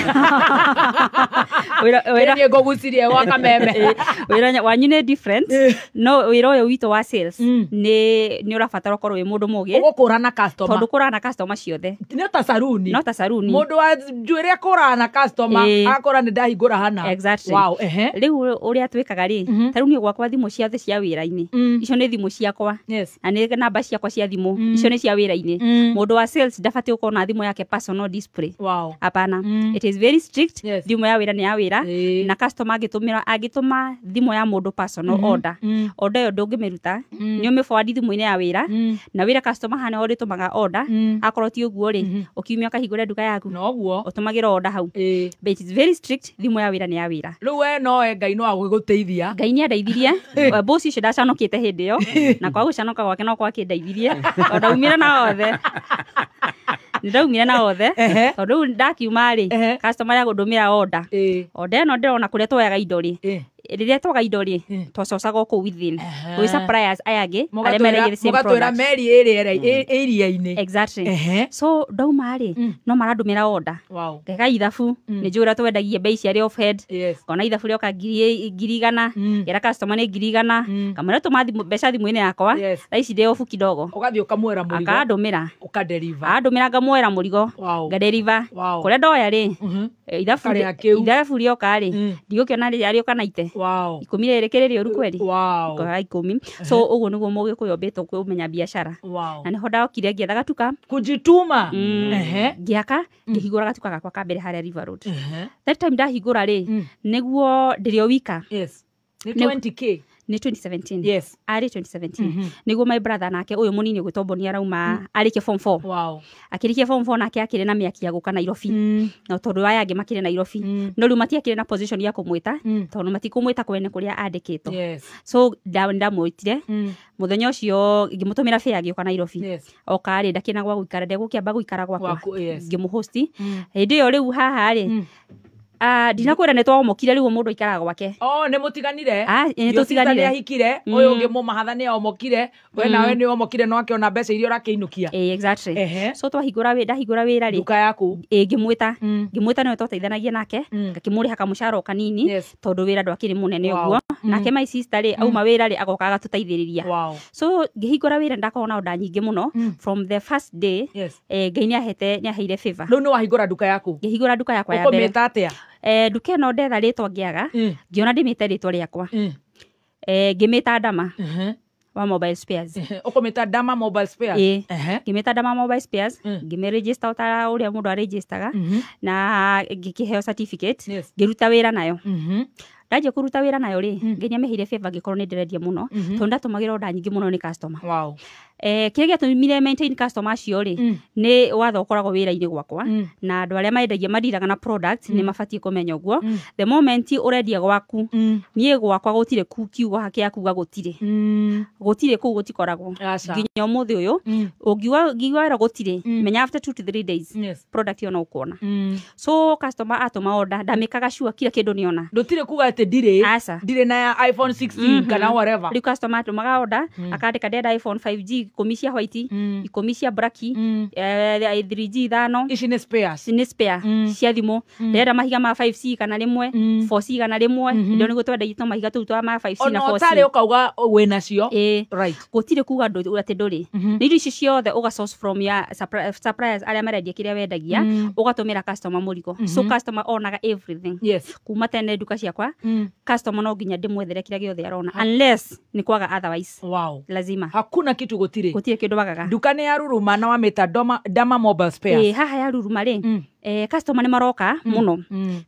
Wĩra niĩ ngũgucirie gwa Kameme. Wĩra wanyu nĩ different, no wĩra ũyũ witũ wa sales nĩ ũrabatara ũkorwo wĩ mũndũ mũgĩ. Ũgũkũra na customer. Tondũ kũra na customer ciothe. No ta saruni. No ta saruni. Mũndũ wa njuĩrĩ akũraga na customer, akora nĩ ndahingũra hana. Exactly. Wow, Rĩu Rĩu ũrĩa twĩkaga rĩ, ta rĩu niĩ gwakwa thimũ ciothe cia wĩra-inĩ, icio nĩ thimũ ciakwa, na nĩ namba ciakwa cia thimũ, icio nĩ cia wĩra-inĩ. Mũndũ wa sales ndabatiĩ gũkorwo na thimũ yake personal display. Hapana. It is very strict. Thimũ ya wĩra nĩ ya wĩra. Na customer angĩtũma thimũ ya mũndũ personal order, order ĩyo ndũngĩmĩruta, nĩ ũmĩ forward thimũ-inĩ ya wĩra, na wĩra customer hana ũrĩtũmaga order. Akorwo ti ũguo rĩ, ũkiumia ũkahingũre nduka yaku, Noguo. ũtũmagĩra order hau. But it is very strict, thimũ ya wĩra nĩ ya wĩra. Rĩu we nowe Ngai no agũgũteithia. Ngai nĩ andeithirie. Boss ũcio ndacanũkĩte hĩndĩ ĩyo, na kwa gũcanũka gwake no gwakĩndeithirie, tondũ ndaumire na othe, nĩ ndaumire na othe. Tondũ rĩu ndakiuma rĩ, customer ya gũndũmĩra order, order ĩno ndĩrona kũrĩa twoyaga indo rĩ, rĩrĩa twaga indo rĩ, twacocaga o kũu within gwĩ suppliers aya angĩ arĩa mendagia the same Mũgatwĩra product. Meri ĩrĩa ĩ iria-inĩ. Exactly. So ndauma rĩ, no marandũmĩra order, ngeka ithabu, nĩ njũĩ ũrĩa twendagia bei ciarĩ off head. Ngona ithabu rĩoka 100,000, ngera customer nĩ 100,000, ngamwĩra tũma mbeca thimũ-inĩ yakwa. Thaa ici ndĩ obu kidogo. Ũgathiĩ ũkamwĩra mũrigo. Akandũmĩra. Ũkadeliver. Andũmĩra, ngamuoera mũrigo, ngadeliver. Kũrĩa ndoya rĩ, ithabu Karĩha kĩu. Ithabu rĩoka rĩ, ndigũkĩona rĩoka na ite 10 rĩrĩ kĩrĩ rĩũru kweri. Ngoya 10. So ũguo nĩguo mũgĩkũyũ ombĩtwo kũmenya biacara. Na nĩho ndokire ngĩetha gatuka. Kujituma. Ngĩaka, ngĩhingũra gatuka gakwa ka mbere harĩa River Road. That time ndahingũra rĩ, nĩguo ndĩrĩ o wika. Yes, nĩ 20K. Nĩ 2017. Arĩ 2017 nĩguo my brother nake ũyũ mũnini ũgwĩtwo Boni arauma arĩkia form 4. Akĩrĩkia form 4, nake akĩrĩ na mĩaki ya gũka Nairobi, na tondũ aya angĩ makĩrĩ Nairobi, no rĩu matiakĩrĩ na position ya kũmwĩta, tondũ matikũmwĩta kwene kũrĩa andĩkĩtwo. So ndamwĩtire mũthenya ũcio, ngĩmũtũmĩra fare, agĩũka Nairobi. Oka rĩ, ndakĩna gwa gũikara, ndegũkĩamba gũikara gwakwa. Gwaku, yes. Ngĩmũhosti hĩndĩ ĩyo. Rĩu haha rĩ, ndinakwĩra nĩ twamũkire, rĩu mũndũ aikaraga gwake. Oh, nĩ mũtiganire. Ah, ĩ, nĩ Your sister tũtiganire. nĩ ahikire, ũyũ ũngĩ mũmahatha nĩ omokire, we nawe nĩ omokire, no akĩona mbeca iria ũrakĩinũkia. Ĩ, exactly. So twahingũra ndahingũra wĩra rĩ, Nduka yaku. Ĩ, ngĩmwĩta, ngĩmwĩta, nĩwe twateithanagia nake, ngakĩmũrĩha kamũcara o kanini, tondũ wĩra ndwakĩrĩ mũnene ũguo. Nake my sister rĩ, auma wĩra rĩ, agoka agatũteithĩrĩria. So ngĩhingũra wĩra, ndakorwo na order nyingĩ mũno from the first day. Ngai nĩ ahete, nĩ aheire favor. Rĩu nĩ wahingũra nduka yaku. Ngĩhingũra nduka yakwa ya mbere. Ũkũmĩta atĩa? Nduka ĩno ndetha rĩtwa ngĩaga, ngĩona ndĩmĩte rĩtwa rĩakwa. Ngĩmĩta Dama wa Mobile Spares. Ũkũmĩta Dama Mobile Spares. Ĩ. Ngĩmĩta Dama Mobile Spares, ngĩmĩregister ta ũrĩa mũndũ aregistaga, na ngĩkĩheo certificate. Ngĩruta wĩra nayo. Ndanjia kũruta wĩra nayo rĩ, Ngai nĩameheire favor, ngĩkorwo nĩ ndĩrendia mũno, tondũ ndatũmagĩra order nyingĩ mũno nĩ customer. Kĩrĩa gĩatũmire maintain customer acio rĩ, nĩ watho ũkoragwo wĩra-inĩ gwakwa, na andũ arĩa mendagia mandiraga na product nĩ mabatiĩ kũmenya ũguo. The moment ũrendia gwaku, niĩ gwakwa gũtirĩ kiugo kĩa kuga gũtirĩ. Gũtirĩ kũu gũtikoragwo. Aca. Nginya ũmũthĩ ũyũ, ũngiuga ngiuga wĩra gũtirĩ, menya after 2 to 3 days product ĩyo no ũkuona. So customer atũma order, ndamĩkaga sure kila kĩndũ nĩona. Ndũtirĩ kuga atĩ ndirĩ. Aca. Ndirĩ na ya iPhone 16 kana whatever. Rĩu customer atũmaga order, akandĩka ndĩrenda iPhone 5G 10 cia white, 10 cia black, 3G 5. Ici nĩ spares. Nĩ spare cia thimũ. Ndĩrenda mahiga ma 5C 100, 4C 100. Ndio nĩguo twendagia tũ mahiga tũu twa ma 5C na Ona 4C. ũtarĩ ũkauga wĩnacio. Ĩ. Right. Gũtirĩ kuga atĩ ndũrĩ. Nĩ indo ici ciothe ũga source from ya suppliers arĩa marendia kĩrĩa wendagia, ũgatũmĩra customer mũrigo. So customer onaga everything. Kuma tene nduka ciakwa, customer no nginya ndĩmwethere kĩrĩa gĩothe arona, unless nĩ kwaga otherwise. Lazima. Hakuna kitu gũtirĩ. Gũtirĩ kĩndũ wagaga. Nduka nĩ ya ruruma na wamĩta Dama Mobile Spares. Ĩ, haha ya ruruma rĩ, customer nĩ maroka mũno.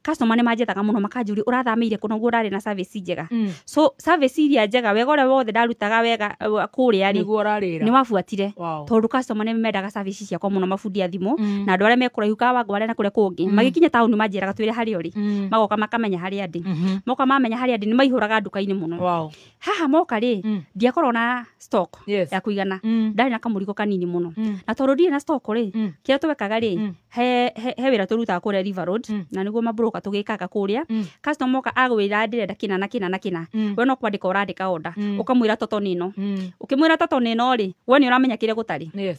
Customer nĩ manjethaga mũno, makanjũria ũrathamĩire kũ noguo ũrarĩ na service njega. So service iria njega, wega ũrĩa wothe ndarutaga wega, kũrĩa rĩ, Nĩguo ũrarĩra. nĩ wabuatire, tondũ customer nĩ mendaga service ciakwa mũno, mabundi a thimũ na andũ arĩa mekũraihu Kawangware na kũrĩa kũngĩ. Magĩkinya taũni manjĩraga twĩre harĩa ũrĩ, magoka makamenya harĩa ndĩ. Moka mamenya harĩa ndĩ, nĩ maihũraga nduka-inĩ mũno. Haha moka rĩ, ndiakorwo na stock ya kũigana. Ndarĩ na kamũrigo kanini mũno, na tondũ ndirĩ na stock rĩ, kĩrĩa twekaga rĩ, he wĩra tũrutaga kũrĩa River Road, na nĩguo mabroka tũgĩkaga kũrĩa. Customer moka agwĩra ndĩrenda kĩna na kĩna na kĩna, we no kwandĩka ũrandĩka order, ũkamwĩra toto nĩ ĩno. Ũkĩmwĩra toto nĩ ĩno rĩ, we nĩ ũramenya kĩrĩa gũtarĩ.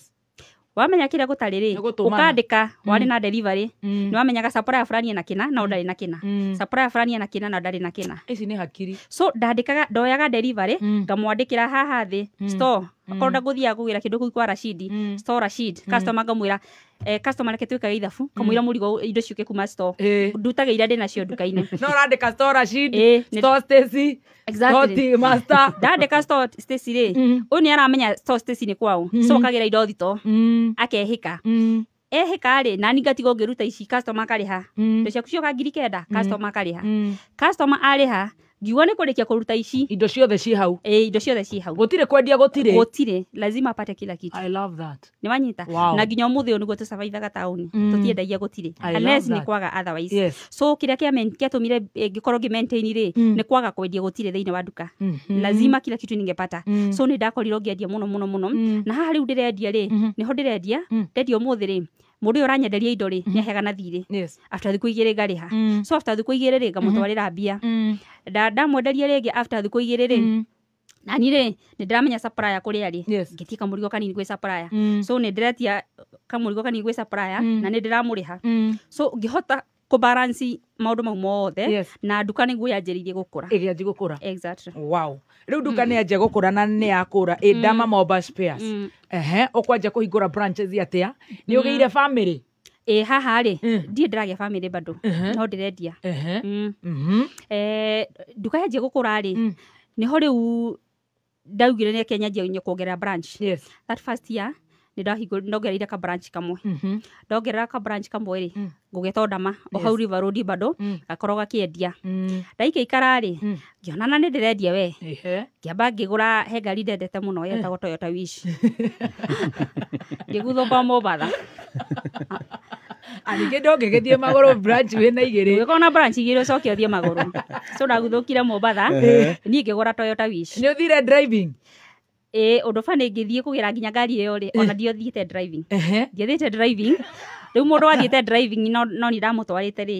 Wamenya kĩrĩa gũtarĩ rĩ, Nĩ gũtũmana. ũkandĩka warĩ na delivery, nĩ wamenyaga supplier fulani ena kĩna na ndarĩ na kĩna, supplier fulani ena kĩna na ndarĩ na kĩna. Ici nĩ hakiri. So ndandĩkaga, ndoyaga delivery, ngamwandĩkĩra haha thĩ store. Akorwo ndagũthiaga kũgĩra kĩndũ kũu kwa Rashidi, store Rashid, customer ngamwĩra, customer reke twĩkage ithabu, kamwĩra mũrigo indo ciũke kuma store. Ndutaga iria ndĩnacio nduka-inĩ. No ũrandĩka store Rashid, store Stacy, Exactly. store Master. Ndandĩka store Stacy rĩ, ũyũ nĩ aramenya store Stacy nĩ kwao. So akagĩra indo thito, akehĩka. Ehĩka rĩ, nani ngatigwo ngĩruta ici, customer akarĩha. Indo ciaku cioka 9,000, customer akarĩha. Customer arĩha, ngiuga nĩ kũrĩkia kũruta ici. Indo ciothe ci hau. Indo ciothe ci hau. Gũtirĩ kwendia gũtirĩ. Gũtirĩ, lazima apate kila kitu. I love that. Nĩ wanyita? Wow. Na nginya ũmũthĩ ũyũ nĩguo tũcavaithaga taũni. Tũtiendagia gũtirĩ. Unless nĩ kwaga otherwise. Yes. So kĩrĩa kĩatũmire ngĩkorwo ngĩ maintain rĩ, nĩ kwaga kwendia gũtirĩ thĩinĩ wa nduka. Lazima kila kitu ningepata. So nĩ ndakorirwo ngĩendia mũno mũno mũno. Na haha rĩu ndĩrendia rĩ, nĩho ndĩrendia, ndendia ũmũthĩ rĩ, mũndũ ũyũ ũranyenderia indo rĩ, nĩaheaga na thirĩ. Yes. After thikũ igĩrĩ ngarĩha. So after thikũ igĩrĩ rĩ, ngamũtwarĩra mbia. Ndamwenderia rĩngĩ after thikũ igĩrĩ rĩ, nani rĩ, nĩ ndĩramenya supplier kũrĩa rĩ. Yes. Ngĩtie kamũrigo kanini gwĩ supplier. So nĩ ndĩretia kamũrigo kanini gwĩ supplier, na nĩ ndĩramũrĩha. So ngĩhota kũbalance maũndũ mau mothe. Yes. Na nduka nĩguo yanjĩrĩirie gũkũra. Ĩgĩanjia gũkũra. Exactly. Wow. Rĩu nduka nĩ yanjia gũkũra na nĩ yakũra. Ĩ Dama Mobile Spares. Ehe, ũkwanjia kũhingũra branches atĩa? Nĩ ũgĩire family? Ĩ haha rĩ, ndirĩ ndĩragĩa family bado, no ndĩrendia. Nduka yanjia gũkũra rĩ, nĩho rĩu ndaugire nĩ nyanjie kuongerera branch. Yes. That first year nĩ ndongereire ka branch kamwe. Ndongerera ka branch kamwe rĩ, ngũgeta Ndama o hau River Road bado, gakorwo gakĩendia. Ndaikaikara rĩ, ngĩona na nĩ ndĩrendia we. Ngĩamba ngĩgũra he ngari ndendete mũno yetagwo Toyota Wish. Ngĩguthũka Mombatha. Ningĩ ndũngĩgĩthiĩ magũrũ branch wĩna igĩrĩ. Ũgĩkorwo na branch igĩrĩ ũcoke ũthiĩ magũrũ. So ndaguthũkire Mombatha, niĩ ngĩgũra Toyota Wish. Nĩ ũthire driving? Ũndũ bani ngĩthiĩ kũgĩra nginya ngari ĩyo rĩ, ona ndiothiĩte driving. Ndiathiĩte driving. Rĩu mũndũ wathiĩte driving no nĩ ndamũtwarĩte rĩ,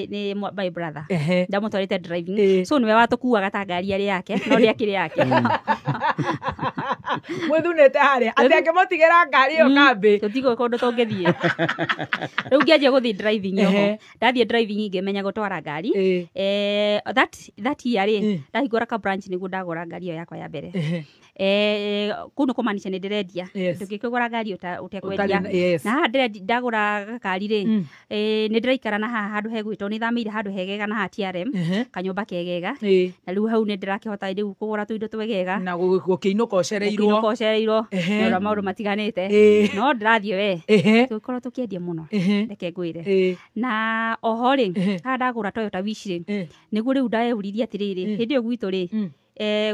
nĩ my brother. Ndamũtwarĩte driving. So nĩwe watũkuaga ta ngari yarĩ yake, no ndĩakĩrĩ yake. Mwĩthunĩte harĩa atĩ angĩmũtigĩra ngari ĩyo kambĩ. Tũtigũ kũndũ tũngĩthiĩ. Rĩu ngĩanjia gũthiĩ driving oho. Ndathiĩ driving ngĩmenya gũtwara ngari. That year rĩ, ndahingũra ka branch nĩguo ndagũra ngari ĩyo yakwa ya mbere. Kũu nĩ kũmaanisha nĩ ndĩrendia. Ndũngĩkĩgũra ngari ũtekwendia. Na haha ndagũra gakari rĩ, nĩ ndĩraikara na haha handũ hegwĩtwo, nĩ thamĩire handũ hegega na haha TRM, kanyũmba kegega. Na rĩu hau nĩ ndĩrakĩhota rĩu kũgũra tũindo twegega. Na gũkĩinũka ũcereirwo. Gũkĩinũka ũcereirwo, nĩ ũrĩa maũndũ matiganĩte. No ndĩrathiĩ we. Tũgĩkorwo tũkĩendia mũno. Reke ngwĩre. Na oho rĩ, haha ndagũra Toyota Wish rĩ, nĩguo rĩu ndaeuririe atĩrĩrĩ, hĩndĩ ĩyo gwitũ rĩ,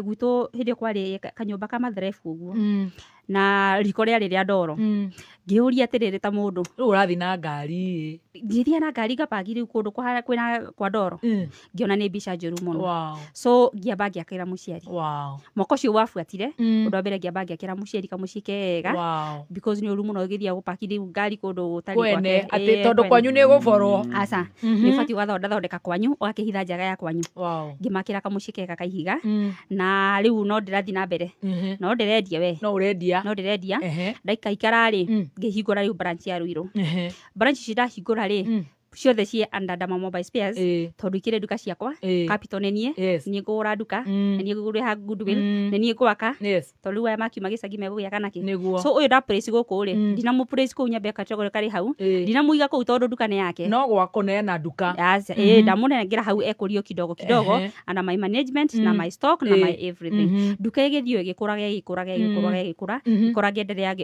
gwitũ hĩndĩ ĩyo kwarĩ kanyũmba ka matherebu ũguo. Na riko rĩarĩ rĩa ndoro. Ngĩũria atĩrĩrĩ ta mũndũ. Rĩu ũrathiĩ na ngari? Ngĩthiĩ na ngari ngabagi rĩu kũndũ kwĩna kwa ndoro. Ngĩona nĩ mbica njũru mũno. Wow. So ngĩamba ngĩakĩra mũciari. Wow. Mwaka ũcio wabuatire, ũndũ wa mbere ngĩamba ngĩakĩra mũciari kamũciĩ kega. Wow. Because nĩ ũru mũno ũgĩthiĩ gũpaki rĩu ngari kũndũ gũtarĩ kwene. gwake. Atĩ tondũ kwanyu nĩ gũborwo. Aca. Nĩ ũbatiĩ ũgathondeka kwanyu, ũgakĩhitha njaga ya kwanyu. Wow. Ngĩmakĩra kamũciĩ kega ka ihiga. Na rĩu no ndĩrathiĩ na mbere. No ndĩrendia we. No ũrendia. No ndĩrendia. Ndaikaikara rĩ, ngĩhingũra rĩu branch ya Ruiru. Branch ici ndahingũra rĩ, ciothe ciĩ under Dama Mobile Spares, tondũ ikĩrĩ nduka ciakwa, capital nĩ niĩ, niĩ ngũgũra nduka, nĩ niĩ ngũrĩha goodwill, nĩ niĩ ngwaka, tondũ rĩu aya makiuma gĩcagi megũgĩaka nakĩ. So ũyũ ndaplace gũkũ rĩ, ndinamũplace kũu nyambe category karĩ hau, ndinamũiga kũu tondũ nduka nĩ yake. No gwakwo neana nduka. Ndamũnengera hau ekũrio kidogo kidogo, under my management, na my stock, na my everything. Nduka ĩgĩthiĩ ĩgĩkũraga ĩgĩkũraga ĩgĩkũraga ĩgĩkũra, ĩkũra ngĩenderea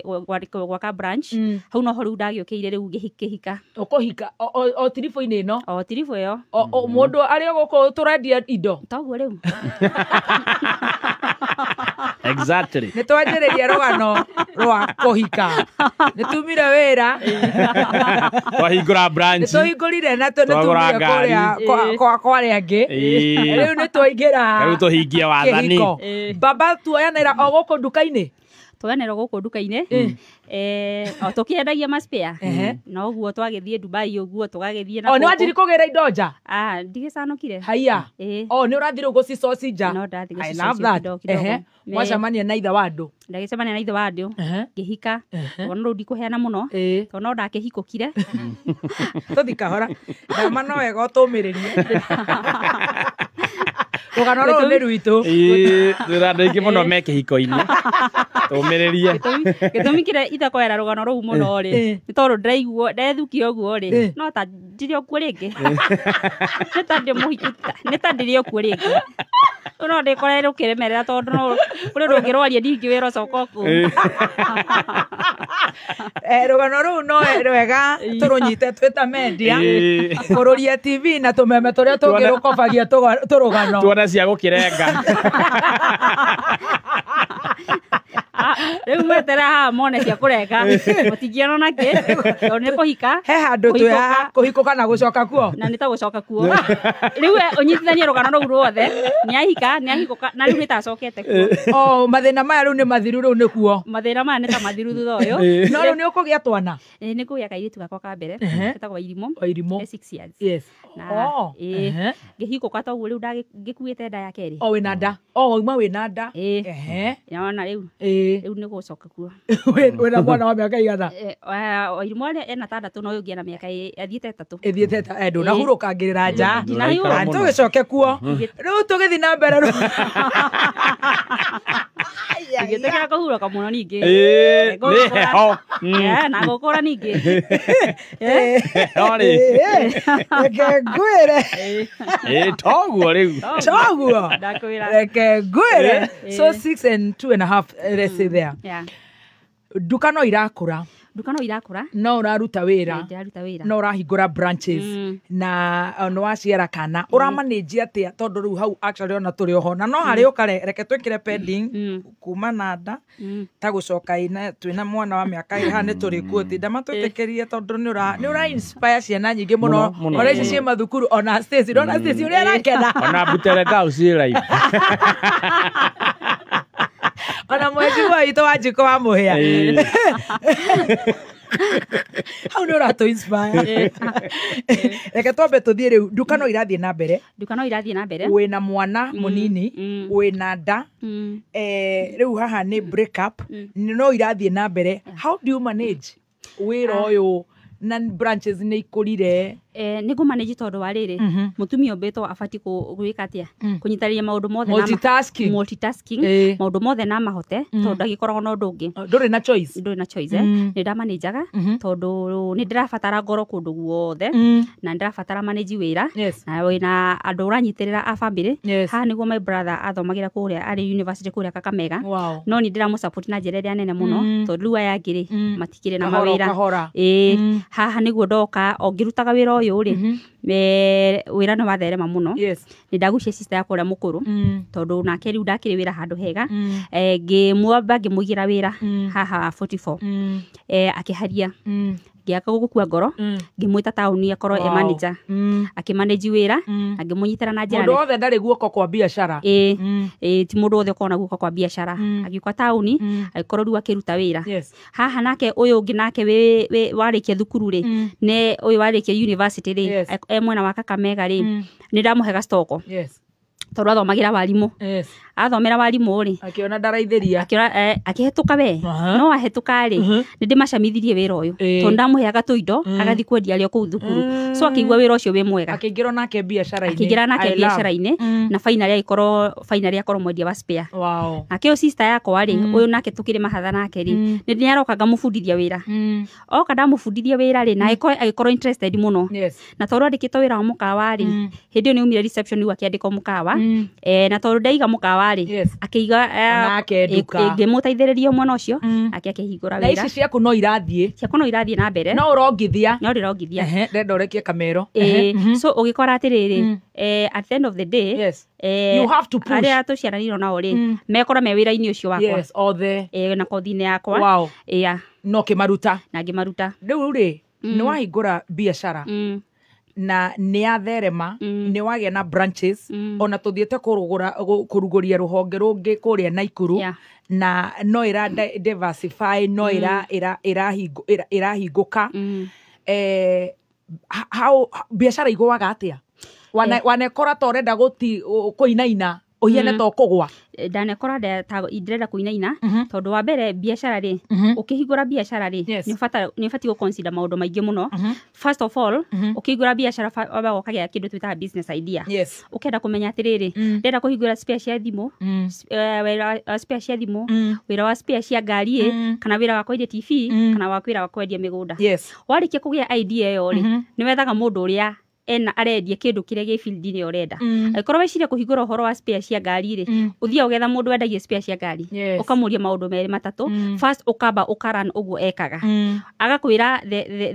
gwaka branch. Hau noho rĩu ndagĩũkĩire rĩu ngĩhika. Ũkũhika o tiribũ-inĩ ĩno? O tiribũ ĩyo. Mũndũ arĩ o gũkũ tũrendia indo? Toguo rĩu. Exactly. Nĩ twanjĩrĩria rũgano rwa kũhika. Nĩ tumire wĩra. Twahingũra branch. Nĩ tũhingũrire na nĩ tumire kũrĩa kwa arĩa angĩ. Rĩu nĩ twaingĩra. Rĩu tũhingie wathani. Baba tuoyanĩra o gũkũ nduka-inĩ? Tuoyanĩra gũkũ nduka-inĩ. O tũkĩendagia ma spare. Na ũguo twagĩthiĩ Dubai ũguo tũgagĩthiĩ na O nĩ wanjiri kũgĩra indo nja? Ndigĩcanũkire. Haiya. O nĩ ũrathiĩ rĩu gũcicoci nja? No ndathiĩ I love that. gũcicoci kidogo. Mwacemania na ithe wa andũ? Ndagĩcemania na ithe wa andũ. Ngĩhika. Tondũ rĩu ndikũheana mũno. Tondũ no ndakĩhikũkire. Tũthi kahora. Ndama no wega ũtũmĩrĩrie. Rũgano rũrũ nĩ rwitũ. Twĩra andũ aingĩ mũno me kĩhiko-inĩ. Tũmĩrĩrie. Gĩtũmi kĩrĩa itakwera rũgano rũu mũno rĩ, nĩ tondũ ndĩraigua ndethukia ũguo rĩ, no ta ndirĩ o kuo rĩngĩ. Nĩ ta ndĩ mũhiku, nĩ ta ndĩrĩ o kuo rĩngĩ. No ndĩkore rũkĩremerera tondũ no kũrĩ ũndũ ũngĩrwaria ningĩ wĩra ũcoka kũu. Rũgano rũu no rwega tũrũnyite twĩ ta media, kũrũria TV na tũmeme tũrĩa tũngĩrũkobagia tũrũgano. Tuone cia gũkĩrenga. Rĩu mwetera haha mone cia kũrenga, mũtingĩona nakĩ tondũ nĩ kũhika. He handũ twĩ haha kũhikũka na gũcoka kuo. Na nĩ ta gũcoka kuo. Rĩu ũnyitithanie rũgano rũu ruothe, nĩ ahika, nĩ ahikũka, na rĩu nĩ ta acokete kuo. O mathĩna maya rĩu nĩ mathiru, rĩu nĩ kuo. Mathĩna maya nĩ ta mathiru thutha ũyũ. No rĩu nĩ ũkũgĩa twana? Nĩ kũgĩa kairĩtu gakwa ka mbere, getagwo Irimũ. Irimũ. 6 years. Yes. Ngĩhikũka toguo rĩu ngĩkuĩte nda ya kerĩ. O wĩna nda. O wauma wĩna nda. Nĩwona rĩu. Rĩu nĩ gũcoka kuo. Wĩna mwana wa mĩaka igana? Irimũ ena 6 no ũyũ ũngĩ ena mĩaka athiĩte 3. Ĩthiĩte ndũnahurũkangĩrĩra nja. Tũgĩcoke kuo. Rĩu tũgĩthiĩ na mbere rĩu. Ngĩtĩkĩra kũhurũka mũno ningĩ. Nĩ heho. Na gũkũra ningĩ. Reke ngwĩre. Toguo rĩu. Toguo. Ndakwĩra. Reke ngwĩre. So 6 and 2.5, let's say there. Nduka no irakũra. Nduka no irakũra. No ũraruta wĩra. Ndĩraruta wĩra. No ũrahingũra branches. Na nĩ waciara kana. Ũramanage atĩa tondũ rĩu hau actually ona tũrĩ oho. Na no harĩ ũkare reke twĩkĩre pending kuma na nda ta gũcoka ina twĩna mwana wa mĩaka ĩha nĩ tũrĩ kuo tinda matwĩtĩkĩrie tondũ nĩ ũra inspire ciana nyingĩ mũno. Ona ici ciĩ mathukuru ona Stacy, ona Stacy ũrĩa arakena. Ona Butere Girls ciĩ live. Ona mheshimiwa witũ wa Njiko wa Mũhĩa. Hau nĩ ũratũ inspire. Reke twambe tũthiĩ rĩu, nduka no irathiĩ na mbere. Nduka no irathiĩ na mbere. Wĩna mwana mũnini, wĩna nda. Rĩu haha nĩ break up, no irathiĩ na mbere. How do you manage wĩra ũyũ na branches nĩ ikũrire? Nĩ ngũmanage tondũ wa rĩrĩ, mũtumia ũmbĩtwo abatiĩ gwĩka atĩa? Kũnyitanĩria maũndũ mothe na multitasking. Multitasking, maũndũ mothe na mahote, tondũ ndagĩkoragwo na ũndũ ũngĩ. Ndũrĩ na choice. Ndũrĩ na choice. Nĩ ndamanajaga tondũ nĩ ndĩrabatara ngoro kũndũ guothe, na nĩ ndĩrabatara manage wĩra, na wĩna andũ ũranyitĩrĩra a family. Haha nĩguo my brother athomagĩra kũrĩa arĩ university kũrĩa Kakamega. No nĩ ndĩramũsupport na njĩra ĩrĩa nene mũno, tondũ rĩu aya angĩ rĩ, matikĩrĩ na mawĩra. Haha nĩguo ndoka o ngĩrutaga wĩra ũyũ rĩ, wĩra nĩ watherema mũno. Nĩ ndagucia sister yakwa ũrĩa mũkũrũ, tondũ nake rĩu ndakĩrĩ wĩra handũ hega. Ngĩmwamba ngĩmũigĩra wĩra haha 44. Akĩharia. Ngĩaka gũkua ngoro, ngĩmwĩta taũni akorwo e manager. Akĩmanage wĩra, na ngĩmũnyitĩra na njĩra. Mũndũ wothe ndarĩ guoko kwa biacara. Ti mũndũ wothe ũkoragwo na guoko kwa biacara. Agĩũka taũni, agĩkorwo rĩu akĩruta wĩra. Haha nake ũyũ ũngĩ nake warĩkia thukuru rĩ, nĩ ũyũ warĩkia university rĩ, e mwena wa Kakamega rĩ, nĩ ndamũhe gacitoko. Tondũ athomagĩra warimũ. Athomera warimũ rĩ, akĩona ndaraithĩria. Akĩhetũka we. No ahĩtũka rĩ, nĩ ndĩmacamithirie wĩra ũyũ. Tondũ ndamũheaga tũindo, agathiĩ kwendia arĩ o kũu thukuru. So akĩigua wĩra ũcio wĩ mwega. Akĩingĩra nake biacara-inĩ. Akĩingĩra nake biacara-inĩ, na finally agĩkorwo mwendia wa spare. Nake ũyũ sister yakwa rĩ, ũyũ nake tũkĩrĩ mahatha nake rĩ, nĩ aroka ngamũbundithia wĩra. Oka ndamũbundithia wĩra rĩ, na agĩkorwo interested mũno. Na tondũ andĩkĩtwo wĩra wa mũkawa rĩ, hĩndĩ ĩyo nĩ aumire reception rĩu akĩandĩkwo mũkawa. Na tondũ ndaiga mũkawa rĩ, akĩiga ngĩmũteithĩrĩria mwena ũcio, nake akĩhingũra wĩra. Na ici ciaku no irathiĩ. Ciaku no irathiĩ na mbere. No ũrongithia. No ndĩrongithia. Ndenda ũrekie kamero. So ũgĩkora atĩrĩrĩ, at the end of the day, you have to push. Arĩa tũciaranirwo nao rĩ, mekora me wĩra-inĩ ũcio wakwa. Yes, othe. Na kothi-inĩ yakwa. No kĩmaruta. Na ngĩmaruta. Rĩu rĩ, nĩ wahingũra biacara. Na nĩ yatherema, nĩ wagĩa na branches, ona tũthiĩte kũrugũria rũhonge rũngĩ kũrĩa Naikuru, na no ĩra diversify, no ĩrahingũka. How biacara igũaga atĩa? Wanekora ta ũrenda kũinaina Ũhiane ta ũkũgwa. Ndanekora ndĩrenda kũinaina tondũ wa mbere biacara rĩ, ũkĩhingũra biacara rĩ, nĩ ũbatiĩ gũ-consider maũndũ maingĩ mũno. First of all, ũkĩhingũra biacara wambaga ũkagĩa kĩndũ twĩtaga business idea. Ũkenda kũmenya atĩrĩrĩ, ndĩrenda kũhingũra spare cia thimũ, wĩra wa spare cia thimũ, wĩra wa spare cia ngari ĩ, kana wĩra wa kwendia TV, kana wa wĩra wa kwendia mĩgũnda. Warĩkia kũgĩa idea ĩyo rĩ, nĩ wethaga mũndũ ũrĩa ena arendia kĩndũ kĩrĩa gĩ field-inĩ ũrenda. Angĩkorwo weciria kũhingũra ũhoro wa spare cia ngari rĩ, ũthiaga ũgetha mũndũ wendagia spare cia ngari, ũkamũria maũndũ merĩ matatũ. First ũkamba ũkaran ũguo ekaga, agakwĩra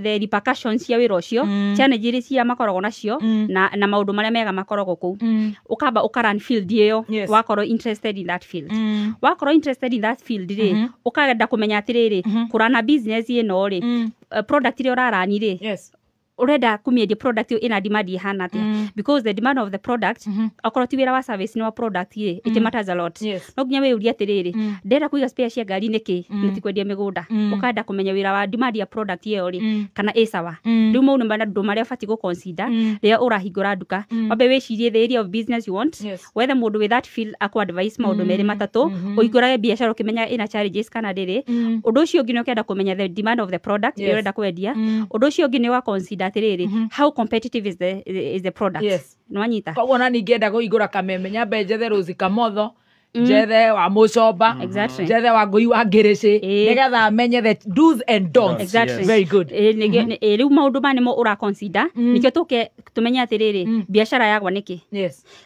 the repercussions cia wĩra ũcio, challenge iria cia makoragwo nacio, na maũndũ marĩa mega makoragwo kũu. Ũkamba ũkaran field ĩyo, wakorwo interested in that field. Wakorwo interested in that field rĩ, ũkenda kũmenya atĩrĩrĩ, kũrana business ĩno rĩ, product ĩrĩa ũrarani rĩ, urenda kumiendia product ĩyo ĩna demand ĩhana atĩa, because the demand of the product, okorwo ti wĩra wa service nĩ wa product rĩ, it matters a lot. No nginya wĩyũrie atĩrĩrĩ, ndĩrenda kũiga spare cia ngari nĩkĩ na ti kwendia mĩgũnda. Ũkenda kũmenya wĩra wa demand ya product ĩyo rĩ, kana ĩ sawa. Rĩu mau nĩ maũndũ marĩa ũbatiĩ gũ-consider rĩrĩa ũrahingũra nduka. Wambe wĩcirie the area of business you want, wethe mũndũ with that field akũ advice maũndũ merĩ matatũ, ũhingũrage biacara ũkĩmenya ĩna challenges kana ndĩrĩ. Ũndũ ũcio ũngĩ nĩ ũkenda kũmenya the demand of the product ĩrĩa ũrenda kwendia. Ũndũ ũcio ũngĩ nĩ wa consider atĩrĩrĩ, how competitive is the product. Nĩwanyita? Koguo ona ningĩenda kũhingũra Kameme, nyambe njethe Rose Kamotho, njethe wa Mũcomba, njethe wa Ngũi wa Ngĩrĩcĩ, nĩgetha amenye the do's and don'ts. Very good. Rĩu maũndũ maya nĩmo ũra consider, nĩkĩo tũke tũmenye atĩrĩrĩ, biacara yagwa nĩkĩ.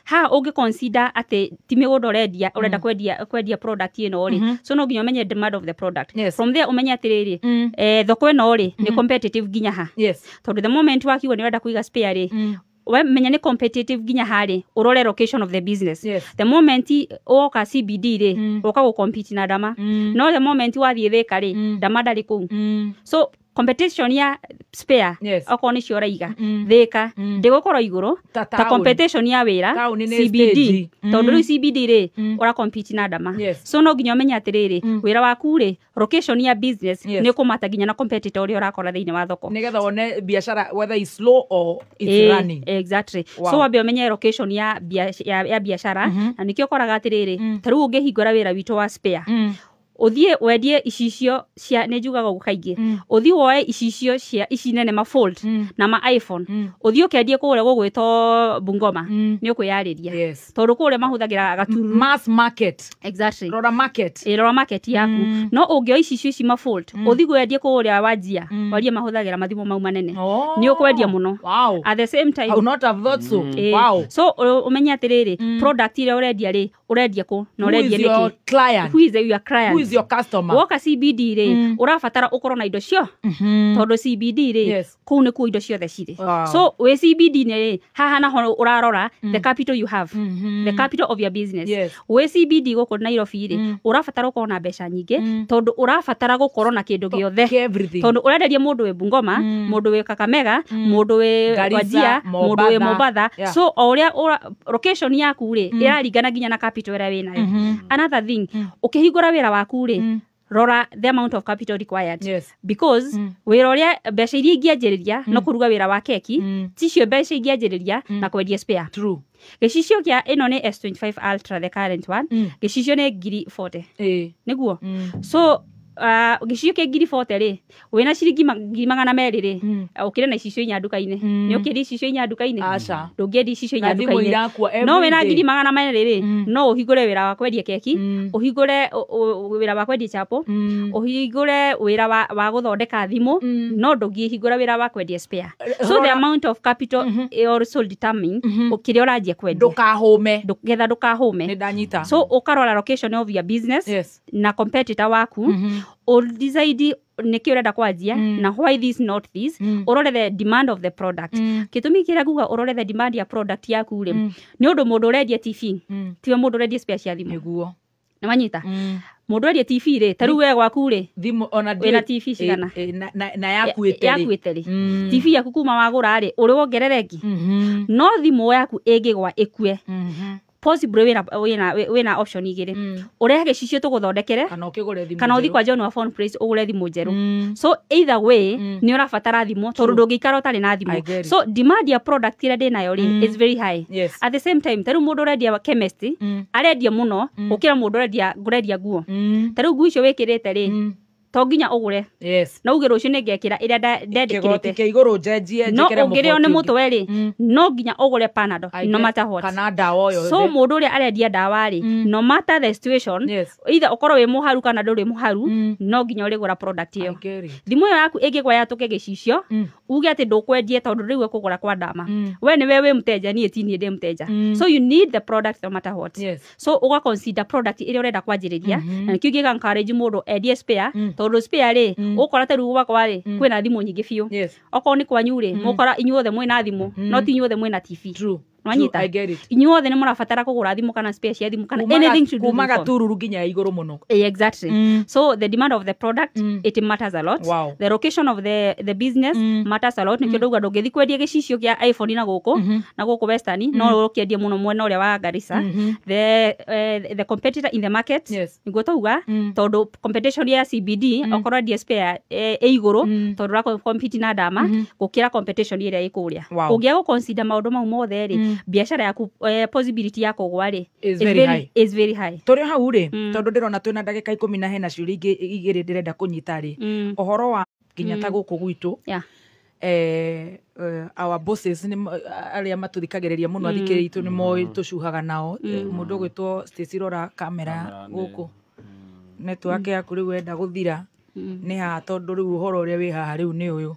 Haha ũngĩ consider atĩ ti mĩgũnda ũrendia, ũrenda kwendia product ĩno rĩ, so no nginya ũmenye demand of the product. From there ũmenye atĩrĩrĩ, thoko ĩno rĩ nĩ competitive nginya ha. Tondũ the moment wakiuga nĩ ũrenda kũiga spare rĩ, we menya nĩ competitive nginya harĩ, ũrore location of the business. The moment woka CBD rĩ, ũka gũ compete na Dama. No the moment wathiĩ Thĩka rĩ, Dama ndarĩ kũu. So competition ya spare, okorwo nĩcio ũraiga Thĩka, ndĩgũkorwo igũrũ ta competition ya wĩra CBD, tondũ rĩu CBD rĩ ũra compete na Dama. So no nginya ũmenye atĩrĩrĩ, wĩra waku rĩ, location ya business nĩ ũkũmata nginya na competitor ũrĩa ũrakora thĩinĩ wa thoko, nĩgetha wone biacara whether it's slow or it's running. Exactly. So wambe ũmenye location ya biacara, na nĩkĩo ũkoraga atĩrĩrĩ, ta rĩu ũngĩhingũra wĩra witũ wa spare, ũthiĩ wendie icicio cia, nĩ njugaga ũguo kaingĩ, ũthiĩ woe icicio cia ici nene ma fold na ma iPhone, ũthiĩ ũkendie kũrĩa gũgwĩtwo Bungoma, nĩ ũkwĩyarĩria, tondũ kũrĩa mahũthagĩra gatururu. Mass market. Exactly. Rora market. Rora market yaku. No ũngĩoya icicio ici ma fold, ũthiĩ wendie kũrĩa Wajia, waria mahũthagĩra mathimũ mau manene, nĩ ũkwendia mũno. At the same time, I would not have thought so. Wow. So ũmenye atĩrĩrĩ, product ĩrĩa ũrendia rĩ, ũrendia kũ na ũrendia nĩkĩ? Who is your client? Who is your customer? Woka CBD rĩ, ũrabatara ũkorwo na indo cio, tondũ CBD rĩ, kũu nĩkuo indo ciothe cirĩ. So wĩ CBD rĩ, haha naho ũrarora the capital you have, the capital of your business. Wĩ CBD gũkũ Nairobi rĩ, ũrabatara ũkorwo na mbeca nyingĩ, tondũ ũrabatara gũkorwo na kĩndũ gĩothe, tondũ ũrenderia mũndũ wĩ Bungoma, mũndũ wĩ Kakamega, mũndũ wĩ Wajia, mũndũ wĩ Mombatha. So o ũrĩa location yaku rĩ, ĩraringana nginya na capital ĩrĩa wĩnayo. Another thing, ũkĩhingũra wĩra waku rĩ, rora the amount of capital required. Because wĩra ũrĩa mbeca iria ingĩanjĩrĩria no kũruga wĩra wa keki, ticio mbeca ingĩanjĩrĩria na kwendia spare. True. Gĩcicio kĩa ĩno nĩ S25 Ultra, the current one. Gĩcicio nĩ 40,000. Nĩguo. So gĩcicio kĩa 40,000 rĩ, wĩna ciringi 200,000 rĩ, ũkĩrĩ na icicio inya nduka-inĩ. Nĩ ũkĩendia icicio inya nduka-inĩ? Ndũngĩendia icicio inya nduka-inĩ. No wĩna 200,000 rĩ, no ũhingũre wĩra wa kwendia keki, ũhingũre wĩra wa kwendia chapo, ũhingũre wĩra wa gũthondeka thimũ, no ndũngĩhingũra wĩra wa kwendia spare. So the amount of capital also determine kĩrĩa ũranjia kwendia. Ndũkahũme. Getha ndũkahũme. Nĩndanyita. So ũkarora location of your business na competitor waku, decide nĩkĩ ũrenda kwanjia na why this not this, ũrore the demand of the product. Gĩtũmi kĩrĩa nguga ũrore the demand ya product yaku rĩ, nĩ ũndũ mũndũ ũrendia TV tiwe mũndũ ũrendia spare cia thimũ. Nĩguo. Nĩwanyita? Mũndũ ũrendia TV rĩ, ta rĩu we gwaku rĩ, thimũ ona wĩna TV cigana? Na yaku ĩterĩ. TV yaku kuma wagũra rĩ, ũrĩ wongerere ĩngĩ. No thimũ yaku ĩngĩgwa ĩkue, Possibly wĩna option igĩrĩ, ũrehe gĩcicio tũgũthondekere, kana ũkĩgũre thimũ kana ũthiĩ njerũ. Kwa John wa Phone Place ũgũre thimũ njerũ. So either way nĩ ũrabatara thimũ, tondũ ndũngĩikara ũtarĩ na I thimũ. get it. So demand ya product ĩrĩa ndĩnayo rĩ is very high. At the same time, ta rĩu mũndũ ũrendia chemist arendia mũno gũkĩra mũndũ ũrendia ngũrendia nguo. Ta rĩu nguo icio wĩkĩrĩte rĩ, to nginya ũgũre, no uge rũciũ nĩ ngekĩra ĩrĩa Kĩgoti ndendĩkĩrĩte. Kĩa igũrũ njenjie No njĩkĩre ũngĩrĩo nĩ mũboti ũngĩ. mũtwe rĩ, no nginya ũgũre Panadol, I no get- matter what. Kana ndawa o yothe. So mũndũ ũrĩa arendia ndawa rĩ, no matter the situation, either ũkorwo wĩ mũharu kana ndũrĩ mũharu, no nginya ũrĩgũra product I ĩyo. get it. Thimũ ĩyo yaku ĩngĩgwa yatũke gĩcicio, uge atĩ ndũkwendie tondũ rĩu ĩkũgũra kwa ndama, we nĩwe wĩ mũteja, niĩ ti niĩ ndĩ mũteja. So you need the product no matter what. So ũga consider product ĩrĩa ũrenda kwanjĩrĩria, na nĩkĩo ingĩga encourage mũndũ endie spare, tondũ spare rĩ, ũkora ta rĩu gwakwa rĩ, kwĩna thimũ nyingĩ biũ. Okorwo nĩ kwanyu rĩ, mũkora inyuothe mwĩna thimũ, no ti inyuothe mwĩna TV. Nwanyita? True, I get it. Inyuothe nĩ mũrabatara kũgũra thimũ kana spare cia thimũ kana anything to do Kuma with phone. gatururu nginya ya igũrũ mũno. Exactly. So the demand of the product, it matters a lot. The location of the business matters a lot. Nikio ndauga ndũngĩthiĩ kwendia gĩcicio kĩa iPhone na gũkũ Western, no ũkĩendie mũno mwena ũrĩa wa Garissa. The competitor in the market, niguo tauga, tondũ competition ya CBD, okorwo endia spare ĩ igũrũ, tondũ ũra compete na ndama gũkĩra competition ĩrĩa ĩ kũrĩa. Ũngĩaga gũ consider maũndũ mau mothe rĩ, biacara yaku possibility ya kũgwa rĩ Is very high. Is very high. Tũrĩ hau rĩ, tondũ ndĩrona twĩna ndagĩka 10 na hena ciũria ingĩ igĩrĩ ndĩrenda kũnyita rĩ, ũhoro wa nginya ta gũkũ gwitũ, our bosses nĩ arĩa matũthikagĩrĩria mũno, athikĩrĩria itũ nĩ moĩ tũcuhaga nao. Mũndũ ũgwĩtwo Stacy, rora kamera gũkũ, network yaku rĩu wenda gũthira nĩ haha, tondũ rĩu ũhoro ũrĩa wĩ haha rĩu nĩ ũyũ,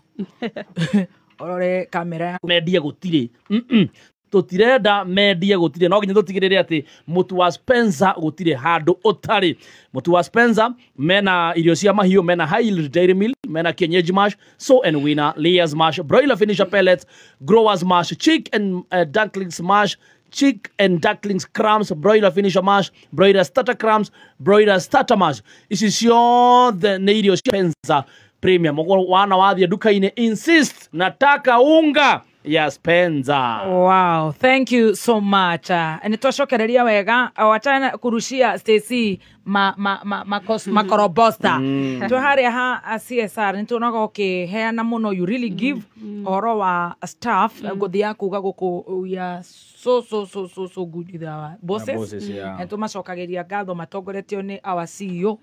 ũrore kamera yaku. Mendie gũtirĩ. Tũtirenda mendie gũtirĩ, no nginya tũtigĩrĩre atĩ mũtu wa Spencer gũtirĩ handũ ũtarĩ. Mũtu wa Spencer mena irio cia mahiũ, mena high yield dairy meal, mena kienyeji mash, sow and winner, layers mash, broiler finisher pellets, growers mash, chick and ducklings mash, chick and ducklings crumbs, broiler finisher mash, broiler starter crumbs, broiler starter mash. Ici ciothe nĩ irio cia Spencer Premium. Ũguo wana wathiĩ nduka-inĩ, insist nataka unga ya Spencer. Wow, thank you so much. Nĩ twacokereria wega, wachana kurushia Stacy ma ma ma makos, makorobosta. Twĩ harĩa ha CSR nĩ tuonaga ũkĩheana mũno, you really give ũhoro wa staff, ngũthiaga kuga gũkũ we are so so so so so good with our bosses. Bosses, yeah. Nĩ tũmacokagĩria ngatho matongoretio nĩ our CEO,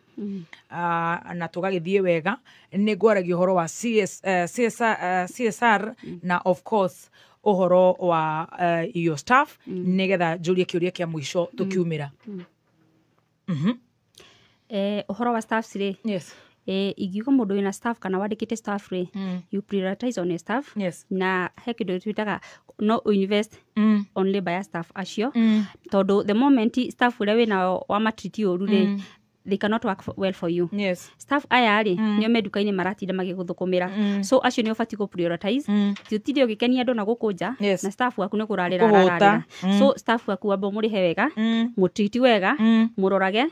na tũgagĩthiĩ wega. Nĩ ngwaragia ũhoro wa CS, CSR na of course ũhoro wa your staff, nĩgetha njũrie kĩũria kĩa mũico tũkiumĩra. Ũhoro wa staffs rĩ, ingiuga mũndũ wĩna staff kana wandĩkĩte staff rĩ, you prioritize on your staff. Na he kĩndũ twĩtaga no invest on labor ya staff acio, tondũ the moment staff ũrĩa wĩnao wamatriti ũru rĩ, they cannot work well for you. Staff aya rĩ, nĩo me nduka-inĩ maratinda magĩgũthũkũmĩra, so acio nĩ ũbatiĩ kũ prioritize. Ti ũtinde ũgĩkenia andũ na gũkũ nja na staff waku nĩ kũrarĩra Kũhũta. ararĩra. So staff waku wamba ũmũrĩhe wega, mũtriti wega, mũrorage,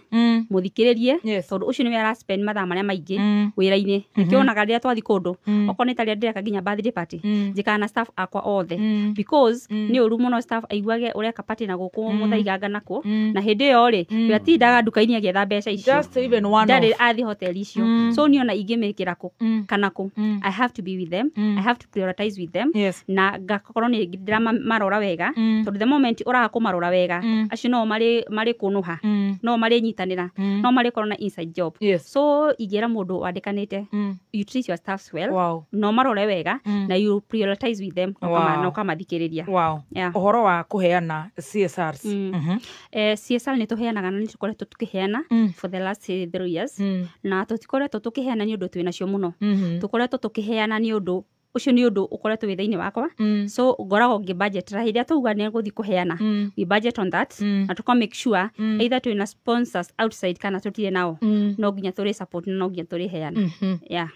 mũthikĩrĩrie, tondũ ũcio nĩwe ara spend mathaa marĩa maingĩ wĩra-inĩ. Nĩkĩo wonaga rĩrĩa twathiĩ kũndũ, okorwo nĩ ta rĩrĩa ndĩreka nginya birthday party, njĩkaga na staff akwa othe, because nĩ ũru mũno staff aiguage ũreka party na gũkũ mũthaiganga nakũ, na hĩndĩ ĩyo rĩ, we atindaga nduka-inĩ agĩetha mbeca icio. Just even one Ndarĩ off. athiĩ hoteli icio. So niĩ ona ingĩmĩkĩra kũ kana kũ, I have to be with them, I have to prioritize with them, na ngakorwo nĩ ndĩramarora wega, tondũ the moment ũraga kũmarora wega, acio no marĩ marĩ kũnũha, no marĩ nyitanĩra, no marĩ korwo na inside job. So ingĩra mũndũ wandĩkanĩte, you treat your staffs well, no marore wega, na you prioritize with them, na ũkamathikĩrĩria. Ũhoro wa kũheana CSRs. CSR nĩ tũheanaga na nĩ tũkoretwo tũkĩheana for the last 3 years, na tũtikoretwo tũkĩheana nĩ ũndũ twĩ nacio mũno. Tũkoretwo tũkĩheana nĩ ũndũ ũcio, nĩ ũndũ ũkoretwo wĩ thĩinĩ wakwa. So ngoragwo ngĩ budget hĩndĩ ĩrĩa twauga nĩ gũthiĩ kũheana, we budget on that, na tũka make sure either twĩna sponsors outside kana tũtirĩ nao, no nginya tũrĩ support na no nginya tũrĩheana, yeah.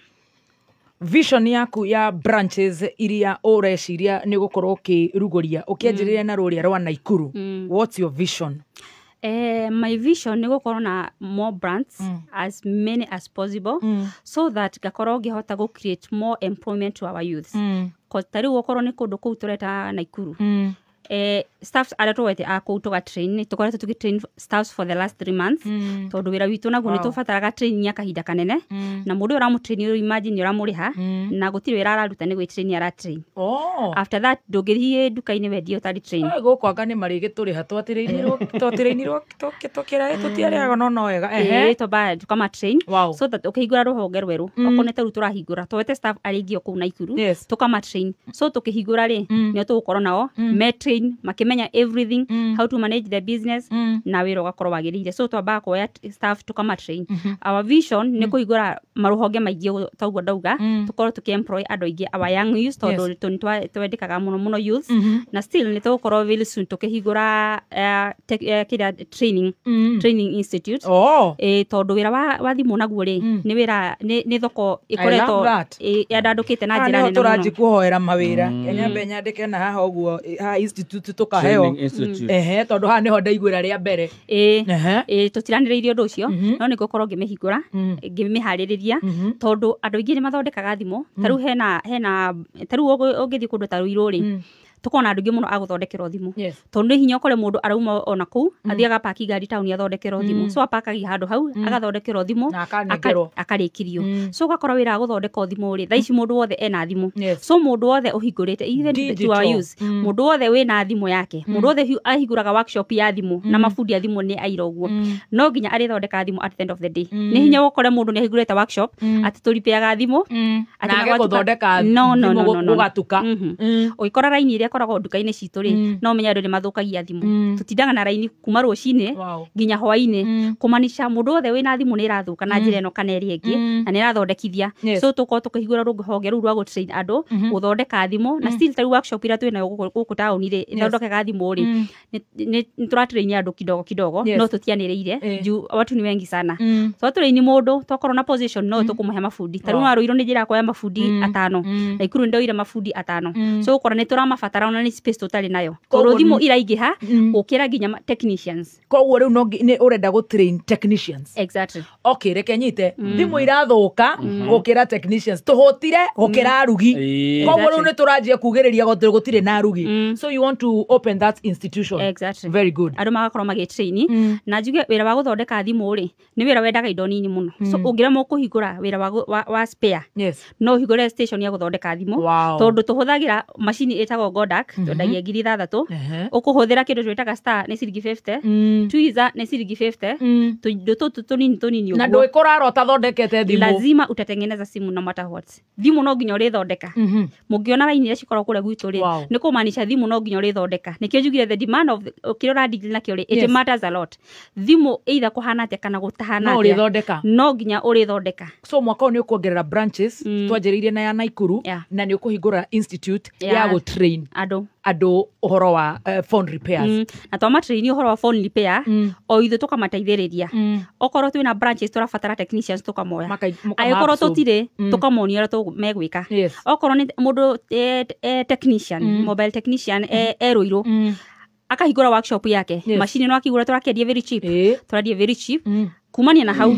Vision yaku ya branches iria ũreciria nĩ ũgũkorwo ũkĩrugũria, ũkĩanjĩrĩria na rũrĩa rwa Naikuru, what's your vision? My vision nĩ gũkorwo na more brands, as many as possible, so that ngakorwo ngĩhota gũ create more employment to our youths. 'Cause ta rĩu okorwo nĩ kũndũ kũu tũreta Naikuru, Staffs arĩa tũwete a kũu tũga train, nĩ tũkoretwo tũgĩ train staffs for the last 3 months, tondũ wĩra witũ naguo nĩ tũbataraga training ya kahinda kanene, na mũndũ ũyũ ũramũtrain, imagine nĩ ũramũrĩha na gũtirĩ wĩra araruta, nĩ gwĩ train ara train. After that ndũngĩthiĩ nduka-inĩ wendie ũtarĩ train. Gũkũ anga nĩ marĩgĩtũrĩha, twatĩrĩinirwo tũkĩra tũtiarĩhaga, no wega. Ĩĩ, twamba tukama train so that ũkĩhingũra rũhonge rwerũ, okorwo nĩ ta rĩu tũrahingũra, twete staff arĩa aingĩ o kũu Naikuru, tukama train, so tũkĩhingũra rĩ, nĩo tũgũkorwo nao me train, makĩmenya everything, how to manage the business, na wĩra ũgakorwo wagĩrĩire. So twambaga kuoya staff tukama train. Our vision nĩ kũhingũra marũhonge maingĩ ta ũguo ndauga, tũkorwo tũkĩ employ andũ aingĩ, our young youth, tondũ nĩ twendekaga mũno mũno youths. Na still nĩ tũgũkorwo very soon tũkĩhingũra kĩrĩa training institute. Tondũ wĩra wa thimũ naguo rĩ, nĩ wĩra nĩ thoko ĩkoretwo that. Yandandũkĩte na Haha njĩra nĩho nene mũno. tũranji kũhoera mawĩra. Nyambe nyandĩke na haha ũguo, haha institute tũkaheo. Training institute. Ehe, tondũ haha nĩho ndaiguĩra rĩa mbere. Ĩĩ, tũtiranĩrĩirie ũndũ ũcio, no nĩ ngũkorwo ngĩmĩhingũra, ngĩmĩharĩrĩria, tondũ andũ aingĩ nĩ mathondekaga thimũ. Ta rĩu hena ta rĩu ũngĩthiĩ kũndũ ta Ruiru rĩ, tũkona andũ aingĩ mũno a gũthondekerwo thimũ, tondũ nĩ hinya ũkore mũndũ arauma ona kũu athiaga paki ngari taũni athondekerwo thimũ. So apakagia handũ hau agathondekerwo thimũ, Na akanengerwo. akarĩkirio. So ũgakora wĩra wa gũthondeka thimũ rĩ, thaa ici mũndũ wothe ena thimũ. Yes. So mũndũ wothe ũhingũrĩte, even to our Digital. youths, mũndũ wothe wĩna thimũ yake, mũndũ wothe ahingũraga workshop ya thimũ na mabundi a thimũ nĩ aira ũguo, no nginya arĩthondeka thimũ at the end of the day. Nĩ hinya ũkore mũndũ nĩ ahingũrĩte workshop atĩ tũripeaga thimũ atĩ Na age na gwatuka- gũthondeka no, thimũ no, no, no. gũgatuka. Ũgĩkora raini ĩrĩa ĩkoragwo nduka-inĩ citũ rĩ, no ũmenye andũ nĩ mathũkagia thimũ. Tũtindaga na raini kuma rũcinĩ nginya hwainĩ, kũmanisha mũndũ wothe wĩna thimũ nĩ ĩrathũka na njĩra ĩno kana ĩrĩa ĩngĩ, na nĩ ĩrathondekithia. So tũkorwo tũkĩhingũra rũhonge rũu rwa gũtrain andũ gũthondeka thimũ. Na still ta rĩu workshop iria twĩnayo gũkũ taũni rĩ, ĩthondekaga thimũ rĩ, nĩ tũratrain andũ kidogo kidogo, no tũtianĩrĩire juu watu ni wengi sana. So tũraini mũndũ, twakorwo na position no tũkũmũhe mabundi. Ta rĩu no Ruiru nĩ njĩra kuoya mabundi 5, Naikuru nĩ ndoire mabundi 5. So ũkora nĩ tũramabatara, ona nĩ space tũtarĩ nayo, tondũ thimũ iraingĩha gũkĩra nginya technicians. Koguo rĩu no nĩ ũrenda gũ train technicians? Exactly. Okay, reke nyite, thimũ irathũka gũkĩra technicians, tũhũtire gũkĩra arugi. Koguo rĩu nĩ tũranjia kugĩrĩria gũtirĩ na arugi. So you want to open that institution? Exactly. Very good. Andũ magakorwo magĩtrain. Na njuge wĩra wa gũthondeka thimũ rĩ, nĩ wĩra wendaga indo nini mũno. So ũngĩremwo kũhingũra wĩra wa spare, no ũhingũre station ya gũthondeka thimũ, tondũ tũhũthagĩra macini ĩtagwo Godak, twendagia 6,000. Ũkũhũthĩra kĩndũ twĩtaga star nĩ ciringi 50, tweezer nĩ ciringi 50, tũindo tũtũ tũnini tũnini Na ũguo. ndũĩ kũrarota thondekete thimũ. Lazima utatengeneza simu no matter what. Thimũ no nginya ũrĩthondeka. Mũngĩona raini iria cikoragwo kũrĩa gwitũ rĩ, nĩ kũmaanisha thimũ no nginya ũrĩthondeka. Nĩkĩo njugire the demand of kĩrĩa ũradeal nakĩo rĩ, it matters a lot. Thimũ either kũhana atĩa kana gũtahana No atĩa, ũrĩthondeka. no nginya ũrĩthondeka. So mwaka ũyũ nĩ ũkuongerera branches, twanjĩrĩirie na ya Naikuru, na nĩ ũkũhingũra institute ya gũtrain andũ andũ ũhoro wa phone repairs. Na twamatraini ũhoro wa phone repair, o ithuĩ tũkamateithĩrĩria. Okorwo twĩna branches tũrabatara technicians, tũkamoya. Mũkama Angĩkorwo absorb. tũtirĩ, tũkamonia ũrĩa megwĩka. Okorwo nĩ mũndũ technician, mobile technician, Ruiru, akahingũra workshop yake, macini no akigũra, tũrakĩendia very cheap. Tũrendia very cheap. Kumania na hau,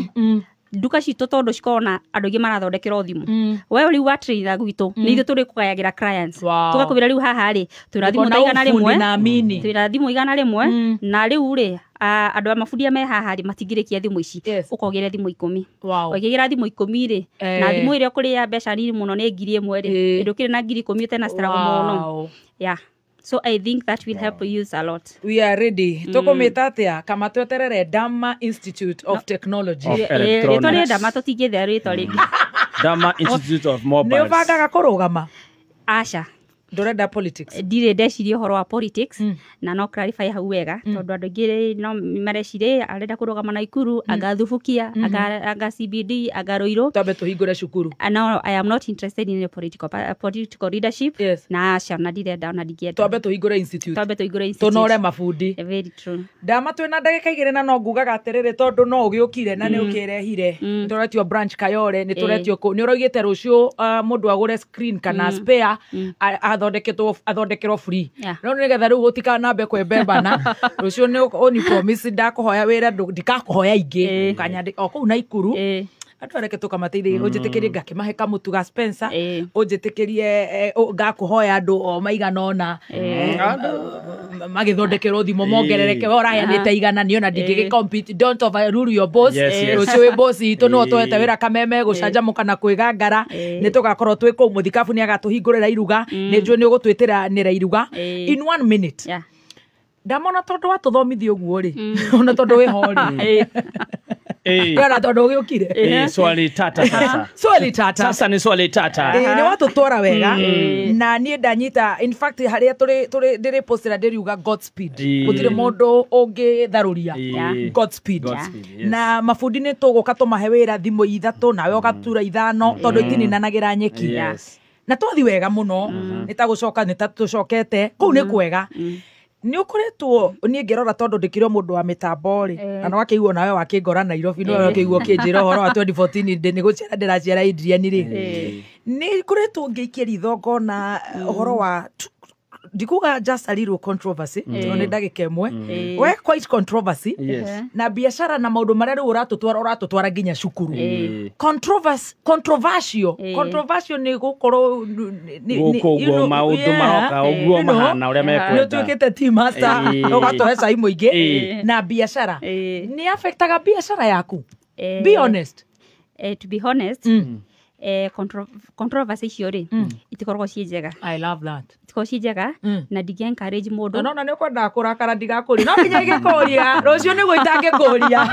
nduka citũ tondũ cikoragwo na andũ aingĩ marathondekerwo thimũ, we rĩu wa trainer gwitũ, nĩ ithuĩ tũrĩ kũgayagĩra clients. Tũgakwĩra rĩu haha rĩ, twĩna thimũ ta Ndĩkona igana ũbundi rĩmwe, na amini. Twĩna thimũ 100, na rĩu rĩ, andũ a mabundi me haha rĩ, matingĩrĩkia thimũ ici. Ũkogere thimũ 10. Ũngĩgĩra thimũ 10 rĩ, na thimũ ĩrĩa ũkũrĩa mbeca nini mũno nĩ 1,000 rĩ, ndũkĩrĩ na 10,000 ũtena struggle mũno. Yeah, so I think that will help youth a lot. We are ready. Tũkũmĩta atĩa kama tweterere Dama Institute of Technology? Of Rĩtwa Electronics. rĩ Dama, tũtingĩthĩa rĩtwa rĩngĩ. Dama Institute of Nĩ Mobiles. ũbangaga kũrũgama? Aca. Ndũrenda politics? Ndirĩ ndeciria ũhoro wa politics. Na no clarify hau wega, tondũ andũ aingĩ no mareciria arenda kũrũgama Naikuru, anga Thubukia, anga CBD, anga Ruiru. Twambe tũhingũre cukuru. No, I am not interested in a political leadership. Na aca, na ndirenda na ndingĩenda. Twambe tũhingũre institute. Twambe tũhingũre institute. Tũnore mabundi. Very true. Ndama, twĩna ndagĩka 2, na no ngugaga atĩrĩrĩ, tondũ no ũgĩũkire na nĩ ũkĩrehire, nĩ tũretio branch Kayore, nĩ tũretio kũ, nĩ ũraugĩte rũciũ mũndũ agũre screen kana spare athondeketwo, athondekerwo free. No nĩgetha rĩu gũtikanambe kwembembana, rũciũ nĩ ũni promise ndakũhoya wĩra, ndikakũhoya ingĩ. Ũkanyandĩ o kũu Naikuru. Andũ areke tũkamateithĩrĩria, ũnjĩtĩkĩrie ngakĩmahe kamũtu ga Spencer. Ũnjĩtĩkĩrie, ngakũhoya andũ o maigana ũna. Magĩthondekerwo thimũ mongerereke we ũraheanĩte igana niĩ ona ndingĩgĩ compete. Don't overrule your boss. Yes, yes. Rũciũ wĩ boss itũ nĩwe ũtũhete wĩra Kameme gũcanjamũka na kwĩgangara. Nĩ tũgakorwo twĩ kũu mũthikabu nĩ agatũhingũrĩra iruga. Nĩ njũĩ nĩ ũgũtwĩtĩra nĩra iruga. In 1 minute. Ndamona tondũ watũthomithia ũguo rĩ, ona tondũ wĩ ho rĩ. Ona tondũ ũgĩũkire. Swali tata sasa. Swali tata. Sasa ni swali tata. Nĩ watũtwara wega na niĩ ndanyita, in fact harĩa tũrĩ ndĩrĩ postera ndĩriuga Godspeed. Gũtirĩ mũndũ ũngĩtharũria. Godspeed. Na mabundi nĩ tũgũka tũmahe wĩra thimũ 3 nawe ũgatura 5 tondũ itininanagĩra nyeki. Na twathi wega mũno nĩ ta gũcoka nĩ ta tũcokete kũu nĩ kwega. Nĩ ũkoretwo niĩ ngĩrora tondũ ndĩkĩrĩ o mũndũ wa mĩtambo rĩ, na no wakĩiguo nawe wakĩngora Nairobi, no wakĩiguo ũkĩnjĩra ũhoro wa 2014 nĩ gũciara ndĩraciara Adrian rĩ. Nĩ ngoretwo ngĩikia ritho ngona ũhoro wa ndikuga just a little controversy tondũ nĩ ndagĩka ĩmwe, we quite controversy na biacara na maũndũ marĩa rĩu ũratũtwara nginya cukuru. Controversial nĩ gũkorwo gũkũ maũndũ maroka ũguo mahana ũrĩa mekwenda. Nĩ ũtuĩkĩte team master ũgatũhe cai mũingĩ na biacara nĩ affectaga biacara yaku. Be honest. To be honest, controversy icio rĩ itikoragwo ciĩ njega. I love that. Itikoragwo ciĩ njega na ndingĩ encourage mũndũ. No nĩ ũkwendaga kũrakara ndigakũria, no nginya ingĩkũria rũciũ nĩguo itangĩkũria.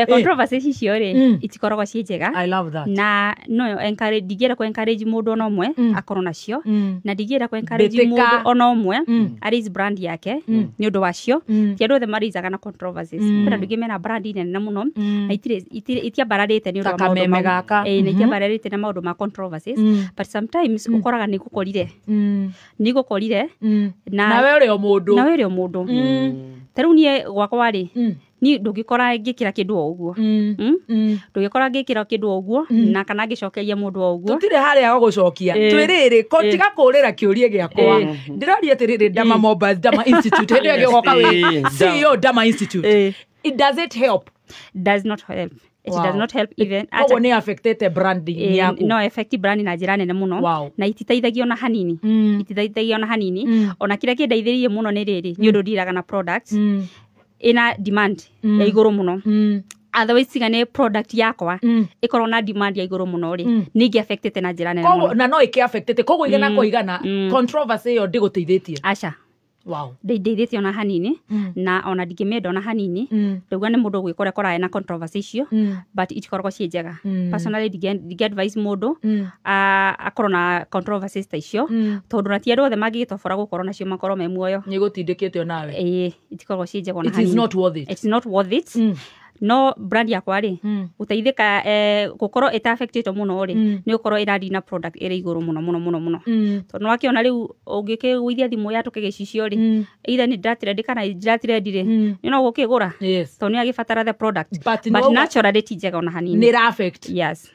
Controversy icio rĩ itikoragwo ciĩ njega. I love that. Na no encourage, ndingĩenda kũ encourage mũndũ ona ũmwe akorwo nacio, na ndingĩenda kũ encourage mũndũ ona ũmwe araise brand yake nĩ ũndũ wacio. Ti andũ othe maraisaga na controversies. Kwĩna andũ aingĩ mena brand nene mũno na itiambararĩte nĩ ũndũ wa maũndũ mau. Na itiambararĩte na maũndũ ma controversies, but sometimes ũkoraga nĩ gũkorire nawe ũrĩ o mũndũ, nawe ũrĩ o mũndũ. Ta rĩu niĩ gwakwa rĩ, niĩ ndũngĩkora ngĩkĩra kĩndũ o ũguo, ndũngĩkora ngĩkĩra kĩndũ o ũguo na kana ngĩcokeria mũndũ o ũguo. Tũtirĩ harĩa ho gũcokia, twĩrĩrĩ tiga kũrĩra kĩũria gĩakwa. Ndĩroria atĩrĩrĩ, Dama Mobile, Dama Institute, hĩndĩ ĩyo ĩgĩgoka wĩ CEO Dama Institute, it does it help? Does not help. It does not help even. Koguo nĩ affectete branding yaku. No affect branding na njĩra nene mũno, na ititeithagia ona hanini. Ititeithagia ona hanini. Ona kĩrĩa kĩndeithĩrĩirie mũno nĩ rĩrĩ, nĩ ũndũ ndiraga na products ina demand ya igũrũ mũno. Otherwise tiga nĩ product yakwa ĩkorwo na demand ya igũrũ mũno rĩ, nĩ ingĩ affectete na njĩra nene mũno. Na no ĩkĩ affectete koguo igana kwa igana controversy ĩyo ndĩgũteithĩtie. Aca. Wow. Ndeithĩtie ona hanini, na ona ndingĩmĩenda ona hanini. Ndauga nĩ mũndũ gwĩkora korae na controversy icio, but itikoragwo ciĩ njega. Personally ndingĩ advise mũndũ akorwo na controversies ta icio, tondũ na ti andũ othe mangĩgĩtobora gũkorwo nacio makorwo me muoyo. Nĩ gũtindĩkĩte onawe. Ĩĩ, itikoragwo ciĩ njega ona It is hanini. not worth it. It's not worth it. No brand yakwa rĩ, gũteithĩka gũkorwo ĩta affectĩtwo mũno rĩ, nĩ gũkorwo ĩrathiĩ na product ĩrĩ igũrũ mũno mũno mũno mũno. Tondũ nĩwakĩona rĩu ũngĩkĩgũithia thimũ yatũke gĩcicio rĩ, either nĩ ndĩratrend kana ndĩratrend rĩ, nĩ no gũkĩgũra. Tondũ nĩ agĩbatara the product. But naturally ti njega ona hanini. Nĩ ĩra affect. Yes.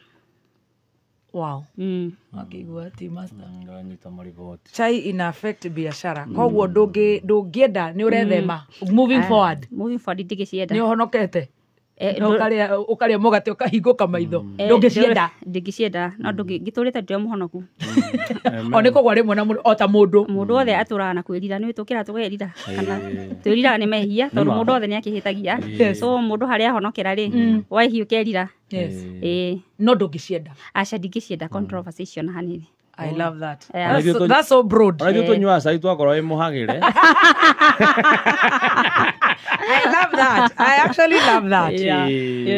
Wow. Akĩigua ati master. Ndanyita mariboti. Chai ina affect biashara. Koguo ndũngĩenda nĩ ũrethema. Moving forward. Moving forward ndingĩcienda. Nĩ ũhonokete. Ũkarĩa mũgate ũkahingũka maitho. Ndũngĩcienda. Ndingĩcienda, no ngĩtũrĩte ndĩ mũhonoku. O nĩ kũgwa rĩmwe na o ta mũndũ. Mũndũ wothe atũraga na kwĩrira, nĩ tũkĩra tũkerira kana twĩriraga nĩ mehia tondũ mũndũ wothe nĩ akĩhĩtagia. So mũndũ harĩa ahonokera rĩ, wehia ũkerira. Yes. No ndũngĩcienda. Aca ndingĩcienda controversy icio na hanini. I love that. That's so broad. Ona ithuĩ tũnyuaga cai twakorwo wĩ mũhagĩre. I love that. I actually love that.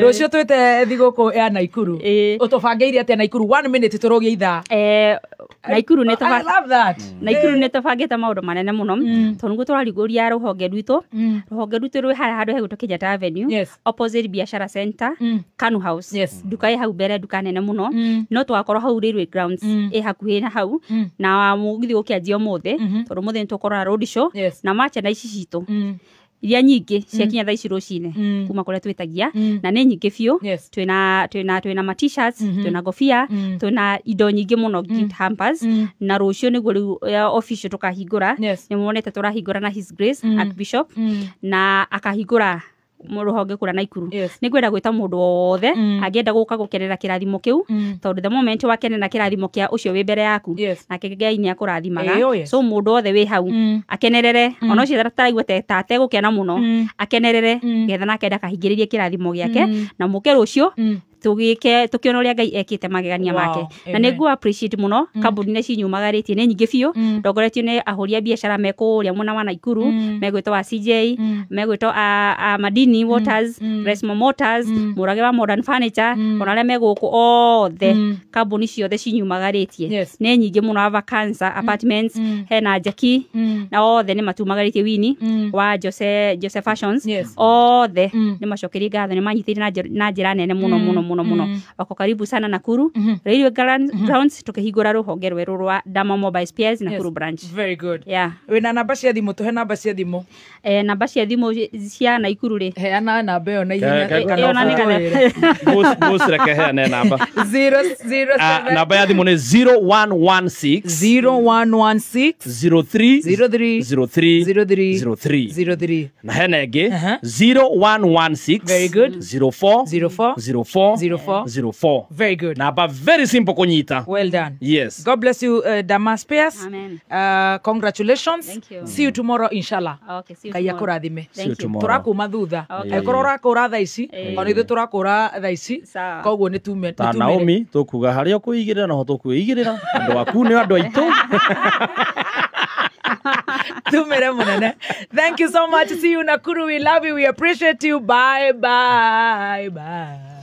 Rũciũ twĩte thigũkũ ya Naikuru. Ũtũbangĩire atĩa Naikuru? 1 minute tũrũgie ithaa. Naikuru nĩ I love that. Naikuru nĩ tũbangĩte maũndũ manene mũno, tondũ nĩguo tũrarugũria rũhonge rwitũ. Rũhonge rwitũ rwĩ harĩa handũ hegwĩtwo Kenyatta Avenue, opposite Biashara Center, Kanu House. Nduka ĩ hau mbere, nduka nene mũno. No tũgakorwo hau Railway Grounds ĩ hakuhĩ na hau, na mũgithi ũkĩanjia ũmũthĩ, tondũ ũmũthĩ nĩ tũkorwo na road show na merchandise citũ iria nyingĩ ciakinya thaa ici rũcinĩ kuma kũrĩa twĩtagia, na nĩ nyingĩ biũ. Twĩna ma t-shirts, twĩna ngobia, twĩna indo nyingĩ mũno, gift hampers. Na rũciũ nĩguo rĩu official tũkahingũra. Nĩ muonete tũrahingũra na His Grace Archbishop, na akahingũra Rũhonge kũrĩa Naikuru. Nĩ ngwenda gwĩta mũndũ wothe angĩenda gũka gũkenera kĩrathimo kĩu, tondũ the moment wakenera kĩrathimo kĩa ũcio wĩ mbere yaku, nake Ngai nĩ akũrathimaga. So mũndũ wothe wĩ hau akenerere, ona ũcio ataraigua ta ategũkena mũno, akenerere getha nake ndakahingĩrĩrie kĩrathimo gĩake, na mũke rũciũ tugike tukiona uria Ngai ekite magegania make. Na nĩ ngũ appreciate muno kambuni nĩ cinyumagarĩtie nĩ nyingĩ biũ, ndongoretio nĩ ahũri a biacara me kũrĩa mwena wa Naikuru, megwĩtwo wa CJ, megwĩtwo a Madini Waters, Resmo Motors, Mũrage wa Modern Furniture, ona arĩa me gũkũ othe, kambuni ciothe cinyumagarĩtie nĩ nyingĩ mũno, Ava Cancer Apartments, hena Jackie, na othe nĩ matumagarĩtie Winnie wa Jose Fashions, othe nĩ macokerie ngatho, nĩ manyitĩrĩire na njĩra nene mũno mũno mũno mũno. Wako karibu sana Nakuru Railway Grounds, tukihingũra rũhonge rwerũ rwa Dama Mobile Spares Nakuru branch. Very good. Yeah. Wĩna namba cia thimũ? Tũhe namba cia thimũ. Namba cia thimũ cia Nakuru rĩ, heana namba ĩyo na ihenya. Reke heane namba. 007. Namba ya thimũ nĩ 0116 0116 03 03 03 03 03 03. Na hena ĩngĩ 0116 Very good. 04 04 04 04 04. Very good. Namba very simple kunyita. Well done. Yes. God bless you, Dama Spares. Amen. Congratulations. Thank you. See you tomorrow inshallah. Okay, see you Ngai tomorrow. akũrathime. See you tomorrow. Tũrakuma thutha. Angĩkorwo ũrakũra thaa ici, ona ithuĩ tũrakũra thaa ici. Koguo nĩ tume. Ta Naomi tũkuga harĩa ũkũigĩrĩra noho tũkwĩigĩrĩra. Andũ aku nĩ andũ aitũ. Tumere munene. Thank you so much. See you Nakuru. We love you. We appreciate you. Bye bye bye.